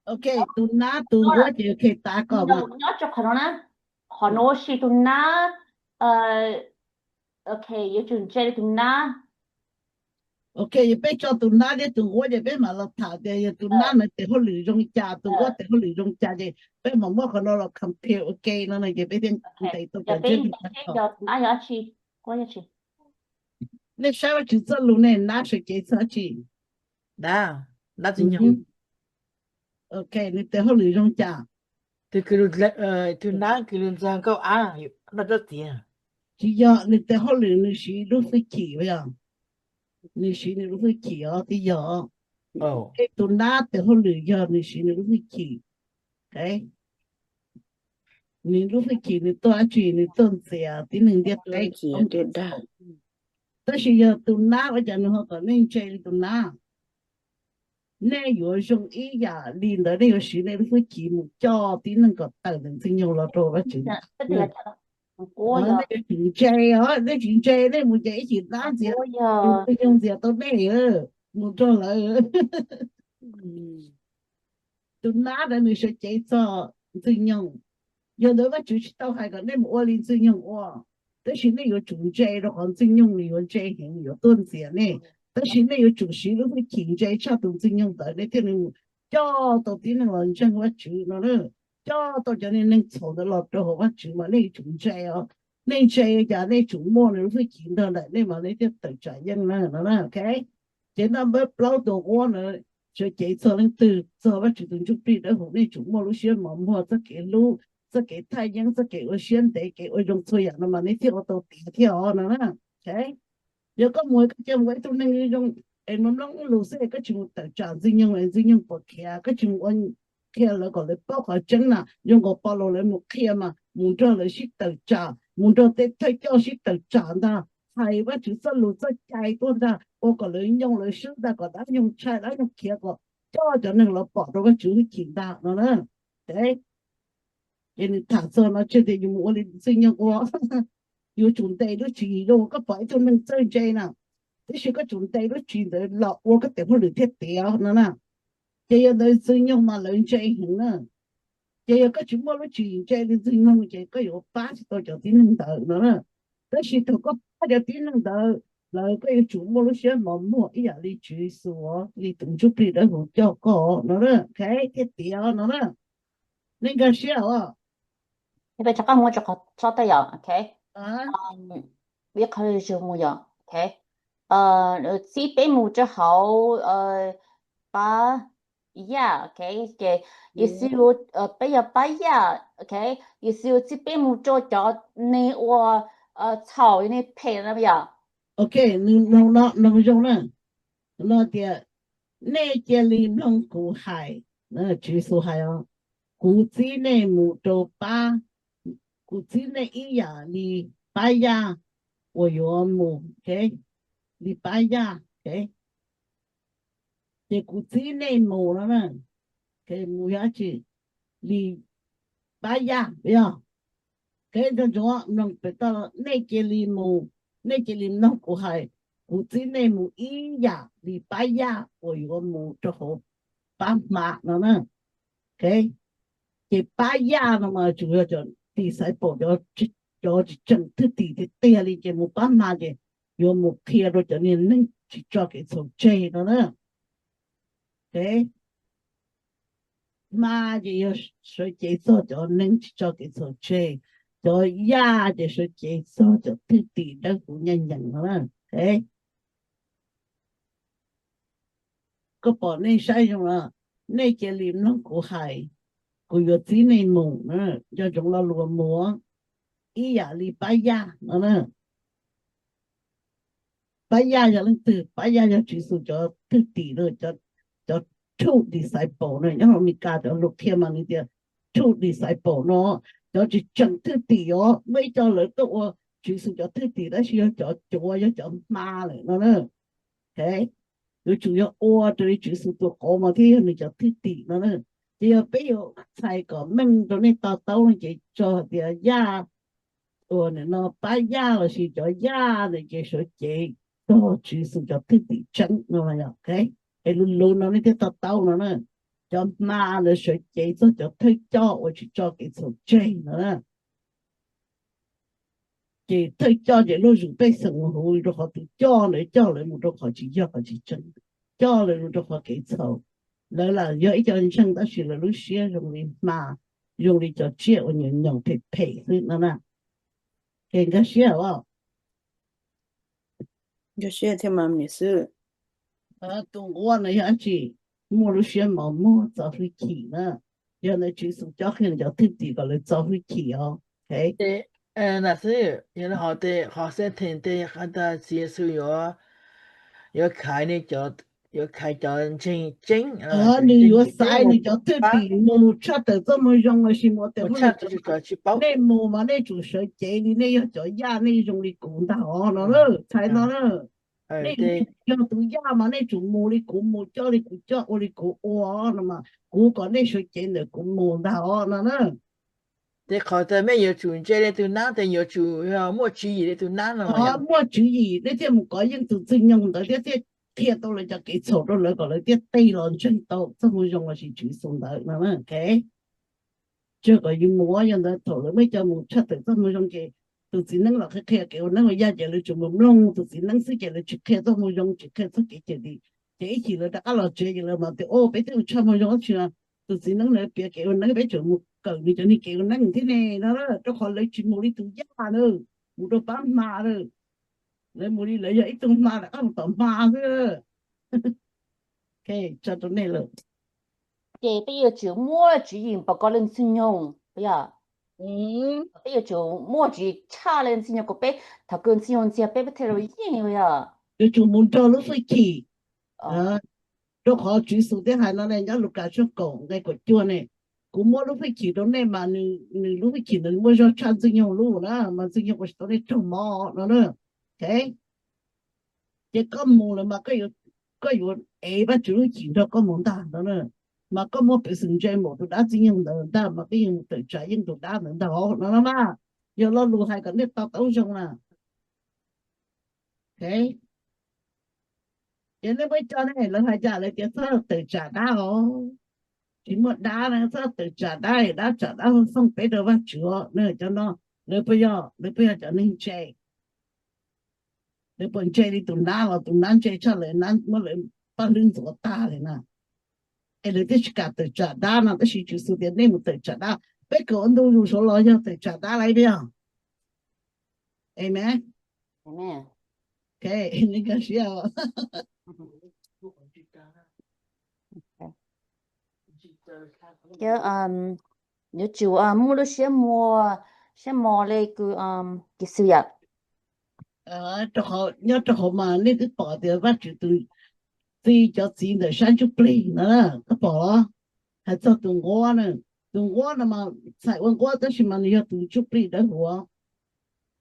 Ok, tus nab tus nquab ces ok, tav kom mas. Nyob rau qhov no na, qhov no ua si tus nab, ok, yuav tsum ntse li tus nab. Ok, yog peb tso tus nab thiab tus nquab ces peb mam los tham tias yog tus nab no tes hauj lwm zoo li cas, tus nquab tes hauj lwm zoo li cas, ces peb mam muab qhov no los compare ua ke no na, ces peb thiaj ntes tau cov ntsiab lus. Nej saib Vajtswv txoj lus ne, nab sawv cev txog dab tsi? Dab, dab Ntxwg Nyoog. Ok, nws tes hauj lwm zoo cas? Tus nab kws lug ntxag nkauj av noj tsob txiav. Tsis yog, nws tes hauj lwm nws siv lub hwj chim, yog nws siv nws lub hwj chim os, twb yog. Tus nab tes hauj lwm yog nws siv nws lub hwj chim. Nws lub hwj chim nws tuaj dab tsi? Nws tuaj ntxias tib neeg ntiaj teb. Tab sis yog tus nab ua cas nws ho kom nej ntse li tus nab? Nej yuav zoo ib yam li ntawd, nej yuav siv nej lub hwj chim mus coj tib neeg kom tawm ntawm Ntxwg Nyoog los rau Vajtswv. Nej yuav tsum ntse os, nej tsis ntse nej mus ces ib chim nab ntxias, Ntxwg Nyoog ntxias tau nej mus nrog lawv. Tus nab ntawd nws sawv cev txog Ntxwg Nyoog. Yog ntawd Vajtswv tsis tau hais kom nej mus ua li Ntxwg Nyoog ua, tab sis nej yuav tsum ntse rau qhov Ntxwg Nyoog nws yuav ntse heev, nws yuav tuaj ntxias nej. Tab sis nej yuav tsum siv lub hwj chim ntse tshaj tus Ntxwg Nyoog ntawd, nej thiaj li mus coj tau tib neeg los ntseeg Vajtswv no na. Coj tau cov niag neeg txhaum ntawd los rau hauv Vajtswv mas nej yuav tsum ntse os. Nej ntse cas nej tsum muaj nws lub hwj chim nrog nraim nej mas nej thiaj tawm tsam yeej na no. Ces naj npawb plaub tus nquab ntawd sawv cev txog leej twg? Txog Vajtswv tus Ntsuj Plig Dawb Huv. Nej tsum muaj lub siab mos muag, txoj kev hlub, txoj kev thaj yeeb, txoj kev ua siab ntev, kev ua zoo txhua yam no mas nej thiaj ua tau tiav thiab os no na. Yog koj mus koj cia mus ua ib tug neeg zoo es mloog lus xwb, koj tsis mus tawm tsam Ntxwg Nyoog es Ntxwg Nyoog puas khiav, koj tsis mus ua qhia lawv kom lawv paub qhov tseeb na. Zoo nkaus Paulus lawv mus qhia mas mus nrog lawv sib tawm tsam, mus nrog tej thawj coj sib tawm tsam ntag, hais Vajtswv txoj lus txoj cai tuaj ntag, ua kom lawv nyoo lawv swb ntag, kom dab nyoog ntshai dab nyoog khiav, kom coj cov neeg los pom rau Vajtswv hwj chim ntag no na. Ces nws tham txog no tseg tias yus mus ua li Ntxwg Nyoog ua, yuav tsum ntes lub tswv yim zoo. Koj pom ib tug neeg txawj ntse na, tab sis koj tsum ntes lub tswv yim ntawd los ua koj tes hauj lwm thiaj tiav no na. Ces yog ntawd Ntxwg Nyoog mas lawv ntse heev na. Ces yog koj tsis muaj lub tswv yim ntse li Ntxwg Nyoog ces koj yuav pab tsis tau cov tib neeg ntawd no na. Tab sis thaum koj pab cov tib neeg ntawd, lawv koj yuav tsum muaj lub siab mos muag ib yam li Tswv Yexus, li tus Ntsuj Plig Dawb Huv coj koj no na, thiaj tiav no na. Nej nkag siab os. Peb rov qab mus rau qhov txog tej yom, ok. Ib qho zoo mus yom, ok. Txib peb mus rau hauv pab yaj, ok, ces Yexus, peb yog pab yaj, ok, Yexus txib peb mus rau cov neeg uas txhaum, neeg phem no yom. Ok, nws mloog no mloog zoo na, no tias nej cia li mloog kuv hais, Tswv Yexus hais os, kuv txib nej mus rau pab, kuv txib nej ib yam li pab yaj uas yuav mus, ok, li pab yaj, ok, ces kuv txib nej mus no na, mus yog dab tsi, li pab yaj yog, ok, nco ntsoov mloog pem toj, nej cia li mus, nej cia li mloog kuv hais, kuv txib nej mus ib yam li pab yaj uas yuav mus rau hauv pab hma no na, ok, ces pab yaj no mas tsuas yog cov disciple, cov tsis tseem thwj tim tiag tiag li ces mus pab hma ces yuav mus qhia rau cov niag neeg tsis tso kev txhaum tseg no na, ok. Hma ces yog sawv cev txog cov neeg tsis tso kev txhaum tseg, cov yaj ces sawv cev txog cov thwj tim dawb huv ncaj ncees no na, ok. Koj pom nej saib zoo no, nej cia li mloog kuv hais, kuv yuav txib nej mus, nco ntsoov lo lus mus, ib yam li pab yaj no na. Pab yaj yog leej twg? Pab yaj yog Tswv Yexus cov thwj tim, cov true disciple no, nyob hauv Amelikas cov lus qhia mas nws tias true disciple no, cov tsis tseem thwj tim os, muaj ib co lawv tuaj ua Tswv Yexus cov thwj tim tab sis yog cov cuav, yog cov hma lawm no na. Ok, yuav tsum yog ua raws li Tswv Yexus tus qauv mas thiaj yog nws cov thwj tim no na. Ces yog peb yuav txhais kom meej rau nej to taub no ces tso hais tias yaj uas nim no pab yaj lossis cov yaj ntawd ces sawv cev txog Tswv Yexus cov thwj tim tseeb no, ok. Es lus lus no nej thiaj to taub no na. Cov hma ntawd sawv cev txog cov thawj coj uas tsis tso kev txhaum tseg no na. Ces thawj coj ces luag zwm pej xeem mus huv, rau qhov tus coj ntawd coj lawv mus rau qhov tsis yog, qhov tsis tseeb, coj lawv mus rau qhov kev txhaum. Lawv lam yog ib co ntseeg tab sis lawv lub siab zoo li hma, zoo li cov tsiaj uas nyaum nyaum phem phem xwb no na. Ces nkag siab os. Nkag siab thiab mas niam xwb. Tus nquab no yog dab tsi? Muaj lub siab mos muag txo hwj chim na. Yog ntawd Tswv Yexus cob qhia cov thwj tim kom lawv txo hwj chim os. Nam xwb, yog li hais tias qhov sentence tias txiv Yexus yuav, yuav khaiv, yuav khaiv cov ntseeg tseeb, nws yuav xaiv nws cov thwj tim mus tshaj tawm txoj moo zoo lossis mus tias, nej mus mas nej tsum sawv cev li nej yog cov yaj, nej zoo li kuv ntag os no na. Txhais no na, nej yog tus yaj mas nej tsum mus li kuv mus, coj li kuv coj, ua li kuv ua no mas kuv kom nej sawv cev ntawm kuv mus ntag os no na. Ces qhov tias mej yuav tsum ntse li tus nab, ces yuav tsum muaj tswv yim li tus nab no. Muaj tswv yim nej thiaj mus kov yeej tus Ntxwg Nyoog ntawd thiab thiaj qhia tau lawv cov kev txhaum rau lawv kom lawv thiaj tig los ntseeg tau txoj moo zoo lossis Tswv Yexus ntawd no. Tseg kom yus mus, yog ntawd thaum lawv muaj cov mus tshaj tawm txoj moo zoo ces tus txiv neeb los qhia qhia kev ua neeb ua yaig ces lawv tsuas mus mloog tus txiv neeb xwb ces lawv tsis qhia txoj moo zoo, tsis qhia txoj kev cawm dim. Ces ib chim lawv rov qab los tsev ces lawv mam tias, o, peb twb mus tshaj moo zoo dab tsi no. Tus txiv neeb ntawd piav kev ua neeb, peb tseem mus kawm nws cov niag kev ua neeb thiab ne no, rau qhov lawv tsis mus li tus yaj na, mus rau pab hma na. Lawv mus li lawv yog ib tug hma rov qab mus tom hma xwb. Tso rau nej lawm. Ces peb yuav tsum muaj tswv yim pom kov Leej Ntxwg Nyoog, yog peb yuav tsum muaj tswv yim tshaj Leej Ntxwg Nyoog kom peb thaum kws Ntxwg Nyoog ntxias peb, peb thiaj li yeej, yog yuav tsum mus nrog lub hwj chim. Rau qhov Tswv Yexus thiaj hais no ne, nyob Lukas tshooj kaum nqe kaum cuaj ne, kuv muab lub hwj chim rau nej mas nws lub hwj chim ntawd muaj zog tshaj Ntxwg Nyoog lub na, mas Ntxwg Nyoog ua tsis tau nej raug mob no na. Ces koj mus lawm mas koj yuav ev Vajtswv lub hwj chim nrog koj mus ntag no na. Mas koj muaj peev xwm ntse npaum tus dab Ntxwg Nyoog ntawd ntag mas koj yeej mus tawm tsam yeej tus dab ntawd ntag no na mas. Yog lo lus hais kom nej to taub zoo na. Ces nej muab coj ne, lawv hais cas lawv tias txhob tawm tsam dab os. Tsis muaj dab na, txhob tawm tsam dab, dab tsam dab fooj peb rau Vajtswv os. Cov no lawv puas yog, lawv puas yog cov neeg ntse? Lawv puas ntse li tus nab los tus nab ntse tshaj lawv, nab muab lawv paj hlwb ntxuav tag li na. Es lawv thiaj tsis kam tawm tsam dab no, tab sis Tswv Yexus tias nej mus tawm tsam dab. Peb kawm ua ntu zus saud los yog tawm tsam dab lawm, puas yog? Amen. Nkag siab. Yuav tsum muaj lub siab muag, siab mos li kws kis xwm yom. Nyob rau qhov mas nej twb pom tias Vajtswv tus txi cov txiv ntawm sab ntsuj plig no, koj pom los? Hais txog tus nquab na, tus nquab no mas txhais ua nquab tab sis mas nws yog tus ntsuj plig dawb huv.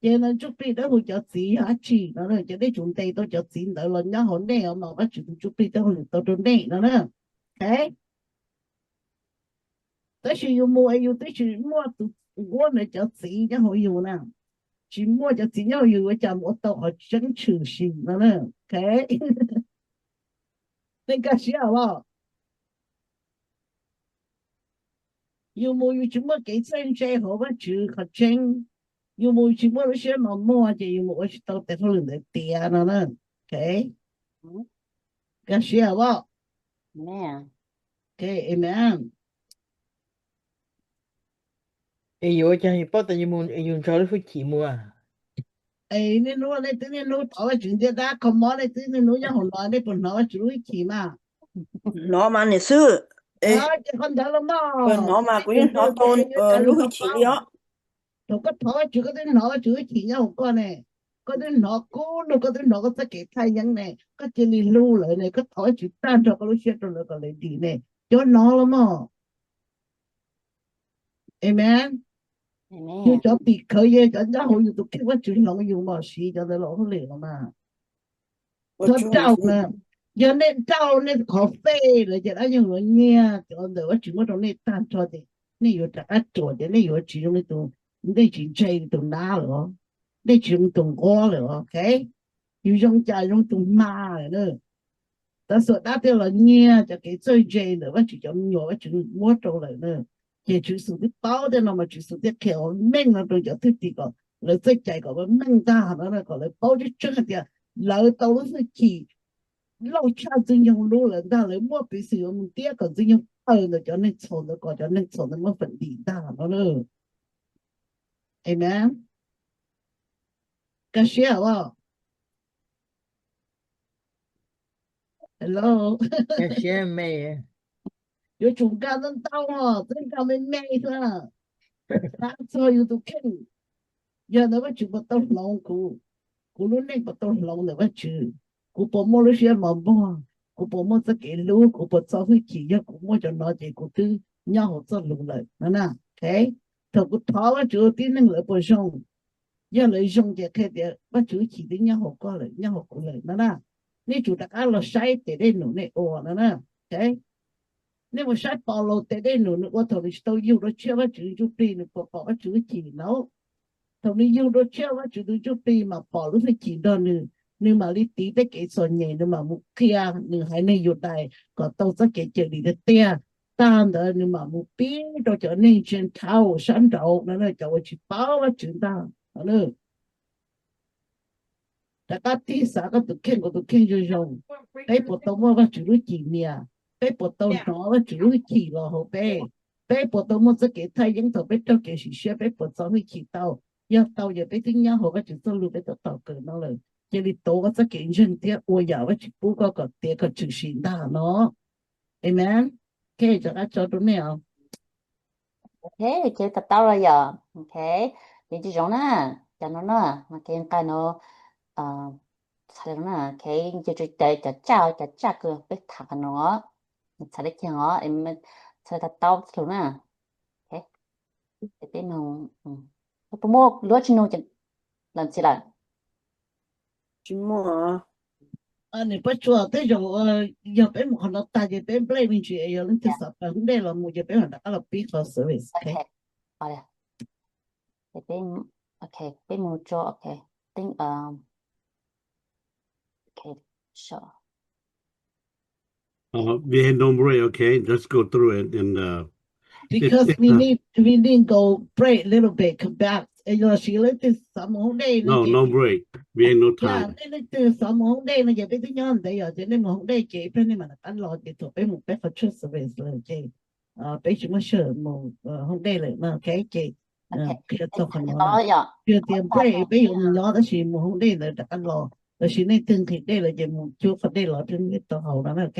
Ces ntawm ntsuj plig dawb huv cov txiv yog dab tsi no, ces nej tsum ntes tau cov txiv ntawd los nyob hauv nej os mas Vajtswv tus ntsuj plig dawb huv tau rau nej no na. Tab sis yus mus es yus twb tsis muaj tus nquab ntawd cov txiv nyob hauv yus na, tsis muaj cov txiv nyob hauv yus ua cas mus ua tau qhov tseeb tshwm sim no na. Nej nkag siab los? Yus mus yus tsis muaj kev txawj ntse hauv Vajtswv qhov tseeb, yus mus yus tsis muaj lub siab mos muag ces yus mus ua tsis tau tes hauj lwm ntawd tiav no na. Nkag siab os? Amen. Es yuav ua cas paub tas yus mus yus nrog lub hwj chim mus? Es niaj hnub nej twb niaj hnub thov Vajtswv ntiab dab kho mob, nej twb niaj hnub nyob hauv no nej puas hnov Vajtswv lub hwj chim mas? Hnov mas niam xwb. Ces qhov ntawd los mas, hnov mas kuv yeej hnov tau lub hwj chim li os. Thaum koj thov Vajtswv koj twb hnov Vajtswv lub hwj chim nyob hauv koj ne, koj twb hnov kub nug, koj twb hnov koj txoj kev thaj yeeb ne, koj cia li hlub lawv ne, koj thov Vajtswv tag nrho koj lub siab rau lawv kom lawv dim ne, cov hnov los mas. Amen. Yus cov tim khawv yog cov nyob hauv yus tus kheej, Vajtswv hloov yus mos siv cov ntawd los hauj lwm los mas. Txhob nrauj na. Yog nej nrauj nej qhov fej lawm ces dab nyoog yuav nyiag cov ntawm Vajtswv muab rau nej tag nrho ces nej yuav rov qab ruam ces nej yuav tsis zoo li tus, nej tsis ntse li tus nab lawm os, nej tsis zoo li tus nquab lawm os. Yus zoo cas zoo tus hma lawm na. Tav xuam dab thiaj los nyiag cov kev txawj ntse ntawm Vajtswv cov me nyuam Vajtswv muab rau lawm na. Ces Tswv Yexus twb paub tej no mas Tswv Yexus thiaj qhia meej no rau cov thwj tim kom lawv txawj cai kom meej ntag no, kom lawv paub tseeb tseeb hais tias lawv tau lub hwj chim loj tshaj Ntxwg Nyoog lub lawm ntag, lawv muaj peev xwm yuav mus ntiab kom Ntxwg Nyoog tawg ntawm cov neeg txhaum ntawd, kom cov neeg txhaum ntawd muab feem dim ntag no na. Amen. Nkag siab os? Hello. Yuav tsum nkag ntau ntau os, txhob nkag me me xwb. Xav txog yus tus kheej, yog ntawd Vajtswv puas tau hloov kuv, kuv lub neej puas tau hloov ntawm Vajtswv, kuv puas muaj lub siab mos npuag, kuv puas muaj txoj kev hlub, kuv puas txo hwj chim, yog kuv muaj cov no ces kuv twb nyob hauv txoj lus lawm no na. Thaum kuv thov Vajtswv ua tib neeg lawv puas zoo, yog lawv zoo ces qhia tias Vajtswv hwj chim twb nyob hauv koj lawm, nyob hauv kuv lawm no na. Nej tsum rov qab los saib tes dej num nej ua no na. Nej mus saib Paulus tes dej num nws ua thaum nws tsis tau yug dua tshiab Vajtswv ntsuj plig nws puas pom Vajtswv hwj chim no? Thaum nws yug dua tshiab Vajtswv tus ntsuj plig mas pom lub hwj chim nrog nws, nws mam li tiv tej kev txom nyem, nws mam mus qhia nws haiv neeg Yudais kom tau txoj kev cawm dim tiag tiag. Tag ntawd nws mam mus pib rau cov neeg Gentile sab nraud no, cov uas tsis paub Vajtswv ntag. Rov qab tig xav koj tus kheej, kuv tus kheej zoo zoo, peb puas tau muaj Vajtswv lub cim nias? Peb puas tau hnov Vajtswv lub hwj chim los hauv peb? Peb puas tau muaj txoj kev thaj yeeb thaum peb raug kev sim siab, peb puas txo hwj chim tau? Yog tau ces peb twb nyob hauv Vajtswv txoj lus peb tau tos kawm no lawm. Cia li tuav koj txoj kev ntseeg thiab ua yam Vajtswv pub koj kom tiav kom tshwm sim ntag no. Amen. Ok, rov qab tso rau nej os. Ok, ces to taub los yom. Ok, ces tsis zoo na, cov no na, mas kev nqa no, txhais no na, ok, ces tsuas cov cov tsaj, cov tsaj kws peb tham qhov no, txhais li kiag os, txhais to taub lus na. Ok, ces peb nug, puas muaj lub tsis nug lawm ntxiv lawm? Tsis muaj. Nws pab tsuas tej zaum yog peb mus qhov no tag ces peb break me ntsis, yog leej twg xav pais hoob dej los mus ces peb mam rov qab los pib qhov service. Ok, ok, peb mus tso, ok, think, ok, so. Uh, we had no break, okay? Let's go through it and uh, Because we need we need go break a little bit, come back. Los sis leej twg xav mus hoob dej no, no break. We had no time. Leej twg xav mus hoob dej no ces peb twb nyob ntev yom, ces nej mus hoob dej ces ib pliag nej mam rov qab los ces thaum peb mus peb qhov church service lawm ces peb tsis muaj sij hawm mus hoob dej lawm no, ok? Ces qhia txog qhov no, qhia tias break peb yuav mus nyob tab sis mus hoob dej ntawd rov qab los, los sis nej twg nqhis dej lawm ces mus cuab qhov dej los rau nej tau haus no, ok?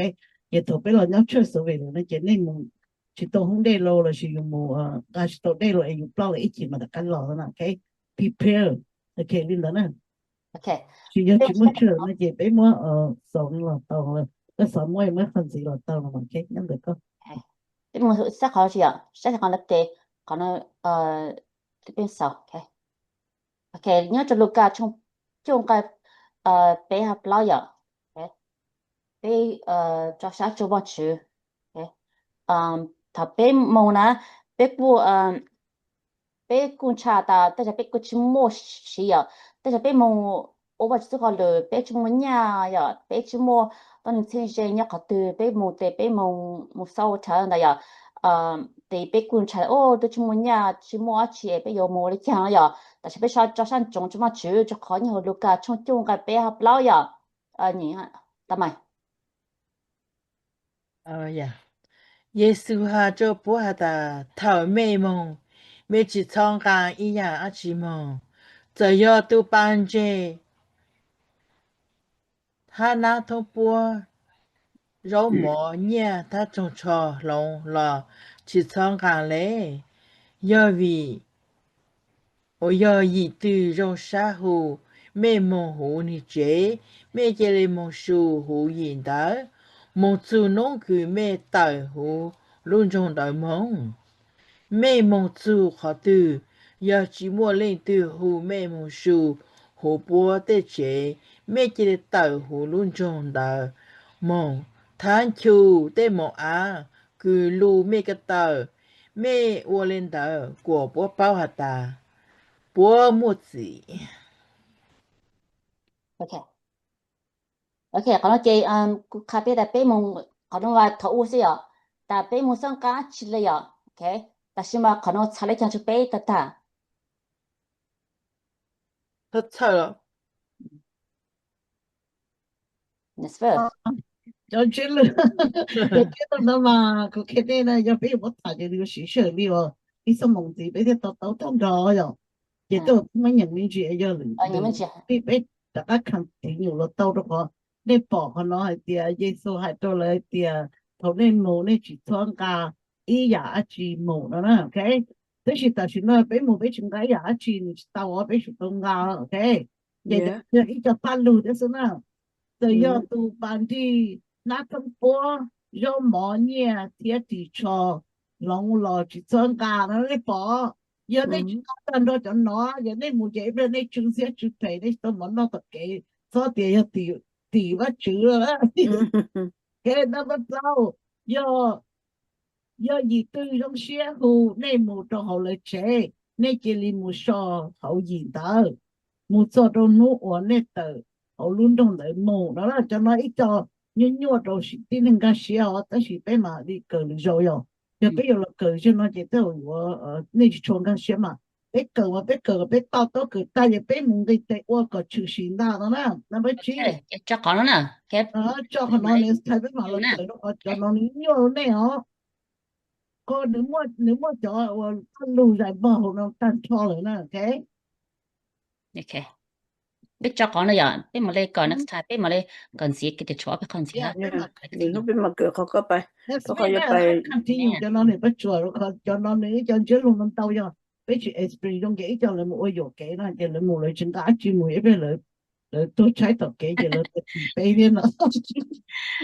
Ces thaum peb los nyob church service lawm no ces nej mus tsis tau hoob dej los lossis yus mus nqa tsis tau dej los es yus ploj lawm ib chim mas rov qab los no, ok. Prepare, ok, li ntawd na. Tsis yog tsis muaj chaw no ces peb muab xov los tau, koj xov muab muab qhov ntxiv los tau no, ok, nyob ntawm koj. Peb mus saib qhov no tsis yom, saib qhov no ces qhov no, peb xaus, ok. Ok, nyob rau Lukas tshooj cuaj nqai peb hab plaub yom. Peb tso sab tsua Vaajtswv. Thaum peb mus na, peb kuj, peb kuj ntshai tas tej zaum peb kuj tsis muaj siv yom, tej zaum peb mus ua Vaajtswv txuj hauj lwm peb tsis muaj nyaj yom, peb tsis muaj tuab neeg txheeb ze nyob qhov twg, peb mus tes peb mus, mus xauj ua dlawb ntawd yom. Tes peb kuj ntshai, o, twb tsis muaj nyaj tsis muaj dab tsi peb yuav mus ua li cas no yom. Tab sis peb tso sab ntsoov tsua Vaajtswv rau qhov nyob hauv Lukas tshooj cuaj nqai peb hab plaub yom. Tau mas. Yexus has rua puab has tas, thaum mej moog, mej tsi txhob nqaa ib yaam dlaab tsi moog, txawm yog tus pas ntseeg hab nab thoob puab, zaub mov, nyiaj hab roog tsho hloov los tsi txhob nqaa le. Yog vim uas yog yim twg zoo sab hu mej moog huv nwg tsev, mej cia li moog su huv yim ntawd, moog txug nub kws mej tawm huv lub nroog ntawd moog. Mej moog txug qhov twg, yog tsi muaj leej twg hu mej moog su huv puab tej tsev, mej cia li tawm huv lub nroog ntawd moog, thab ncu tej mos av kws lug mej ko taw. Mej ua le ntawd kuas puab paub has tas puab muaj txim. Ok, qhov no ces kuv qha peb tas peb mus, qhov no thov ua xwb yom, tas peb mus txhob nqaa dlaab tsi le yom. Ok, tab sis mas qhov no txhais le caag rua peb ko tag? Cov ntsiab lug, cov ntsiab lug no mas kuv qhia nej na, yog peb yuav muab tham ces nws yuav siv sij hawm li uas ib xuab moos ntxiv peb thiaj to taub tag nrho yom. Ces tej zaum peb muab nyeem me ntsis yog lwm, peb rov qab khav tiv nyuam los tau rau qhov nej pom qhov no hais tias Yexus hais rau lawv hais tias thaum nej mus nej tsis txhob nqa ib yam dab tsi mus no na, ok. Tab sis tam sim no peb mus peb tsis nqa ib yam dab tsi, nws tsis tau, peb tsum tau nqa, ok. Ces yog ib co paj lug thiab xwb na. Txawm yog tus pas nrig, nab thoob puab, zaub mov, nyiaj thiab ris tsho hloov los tsis txhob nqa no nej pom. Yog nej tsis nqa tag nrho cov no, yog nej mus ces ib pliag nej tsw ntxhiab tsw phem, nej tsis tau mov noj tom kev, txhob tias yog tim Vajtswv lawm. Kev no paj plaub, yog yog yim twg zoo siab hu nej mus rau hauv lawv tsev, nej cia li mus so hauv yim ntawd, mus txog rau hnub uas nej tawm hauv lub nroog ntawd mus no. Cov no ib co nyuaj nyuaj rau tib neeg nkag siab os, tab sis peb mam li kawm lwm zaus yom. Yog peb yuav los kawm zaum no ces tej zaum yuav, nej tsis tshua nkag siab mas. Peb kawm mas peb kawm kom peb to taub kawm tag ces peb mus nqis tes ua kom tshwm sim ntag no na. Number tsib, tso qhov no, next time peb mam los kawm rau qhov cov no nws nyuaj rau nej os. Koj, nws muaj cov uas paj lug zais npog hauv no tag nrho lawm na, ok. Peb tso qhov no yom, peb mam li kawm next time, peb mam li kawm ntxiv kev tias tshuav ob peb qho ntxiv. Hnub peb mam kawm qhov ko pais, next week na, continue cov no nws pab tsuas, cov no nws ib co ntsiab lug no ntau yog peb tsis explain zoo ces ib co lawv mus ua yuam kev no ces lawv mus lawv tsis nqa dab tsi mus, ib pliag lawv tuag tshaib tom kev ces lawv txim peb thiab no.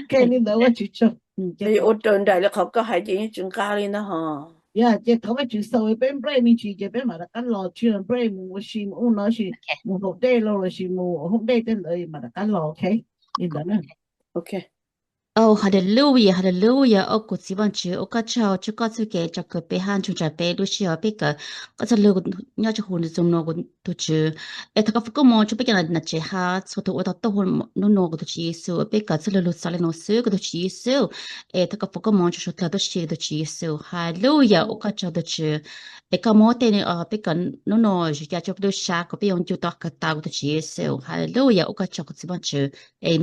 Ok, li ntawd ua tsis tsaug. Ua raws nraim li qhov koj hais ces yeej tsis nqa li ntag hos. Yog ces thov Vajtswv xaus peb break me ntsis ces peb mam rov qab los, tsis yog break mus ua si mus ub no si, mus haus dej los lossis mus hoob dej tej ntawd mam rov qab los, ok. Li ntawd na. Hallelujah, hallelujah, ua kuv txiv Vaajtswv ua koj tsaug rua koj txuj kev tso kwv peb hab nrug nraim peb lub sij hawm peb kawm koj txoj lug nyob rua huv nws zoo nuav kuv tug Tswv. Es thov koj foom koob moov rua peb cov nam tsev hab txhua tug ua tau tuaj huv nub nuav kuv tug Tswv Yexus, peb kawm txoj lug lug txaus le nuav xwb kuv tug Tswv Yexus. Es thov koj foom koob moov rua suav dlawg tuab si kuv tug Tswv Yexus. Hallelujah, ua koj tsaug tug Tswv. Es koj muab tej peb kawm nub nuav zug ca rua peb lub sab kom peb yuav ncu tau kawg tau kuv tug Tswv Yexus. Hallelujah, ua koj tsaug kuv txiv Vaajtswv.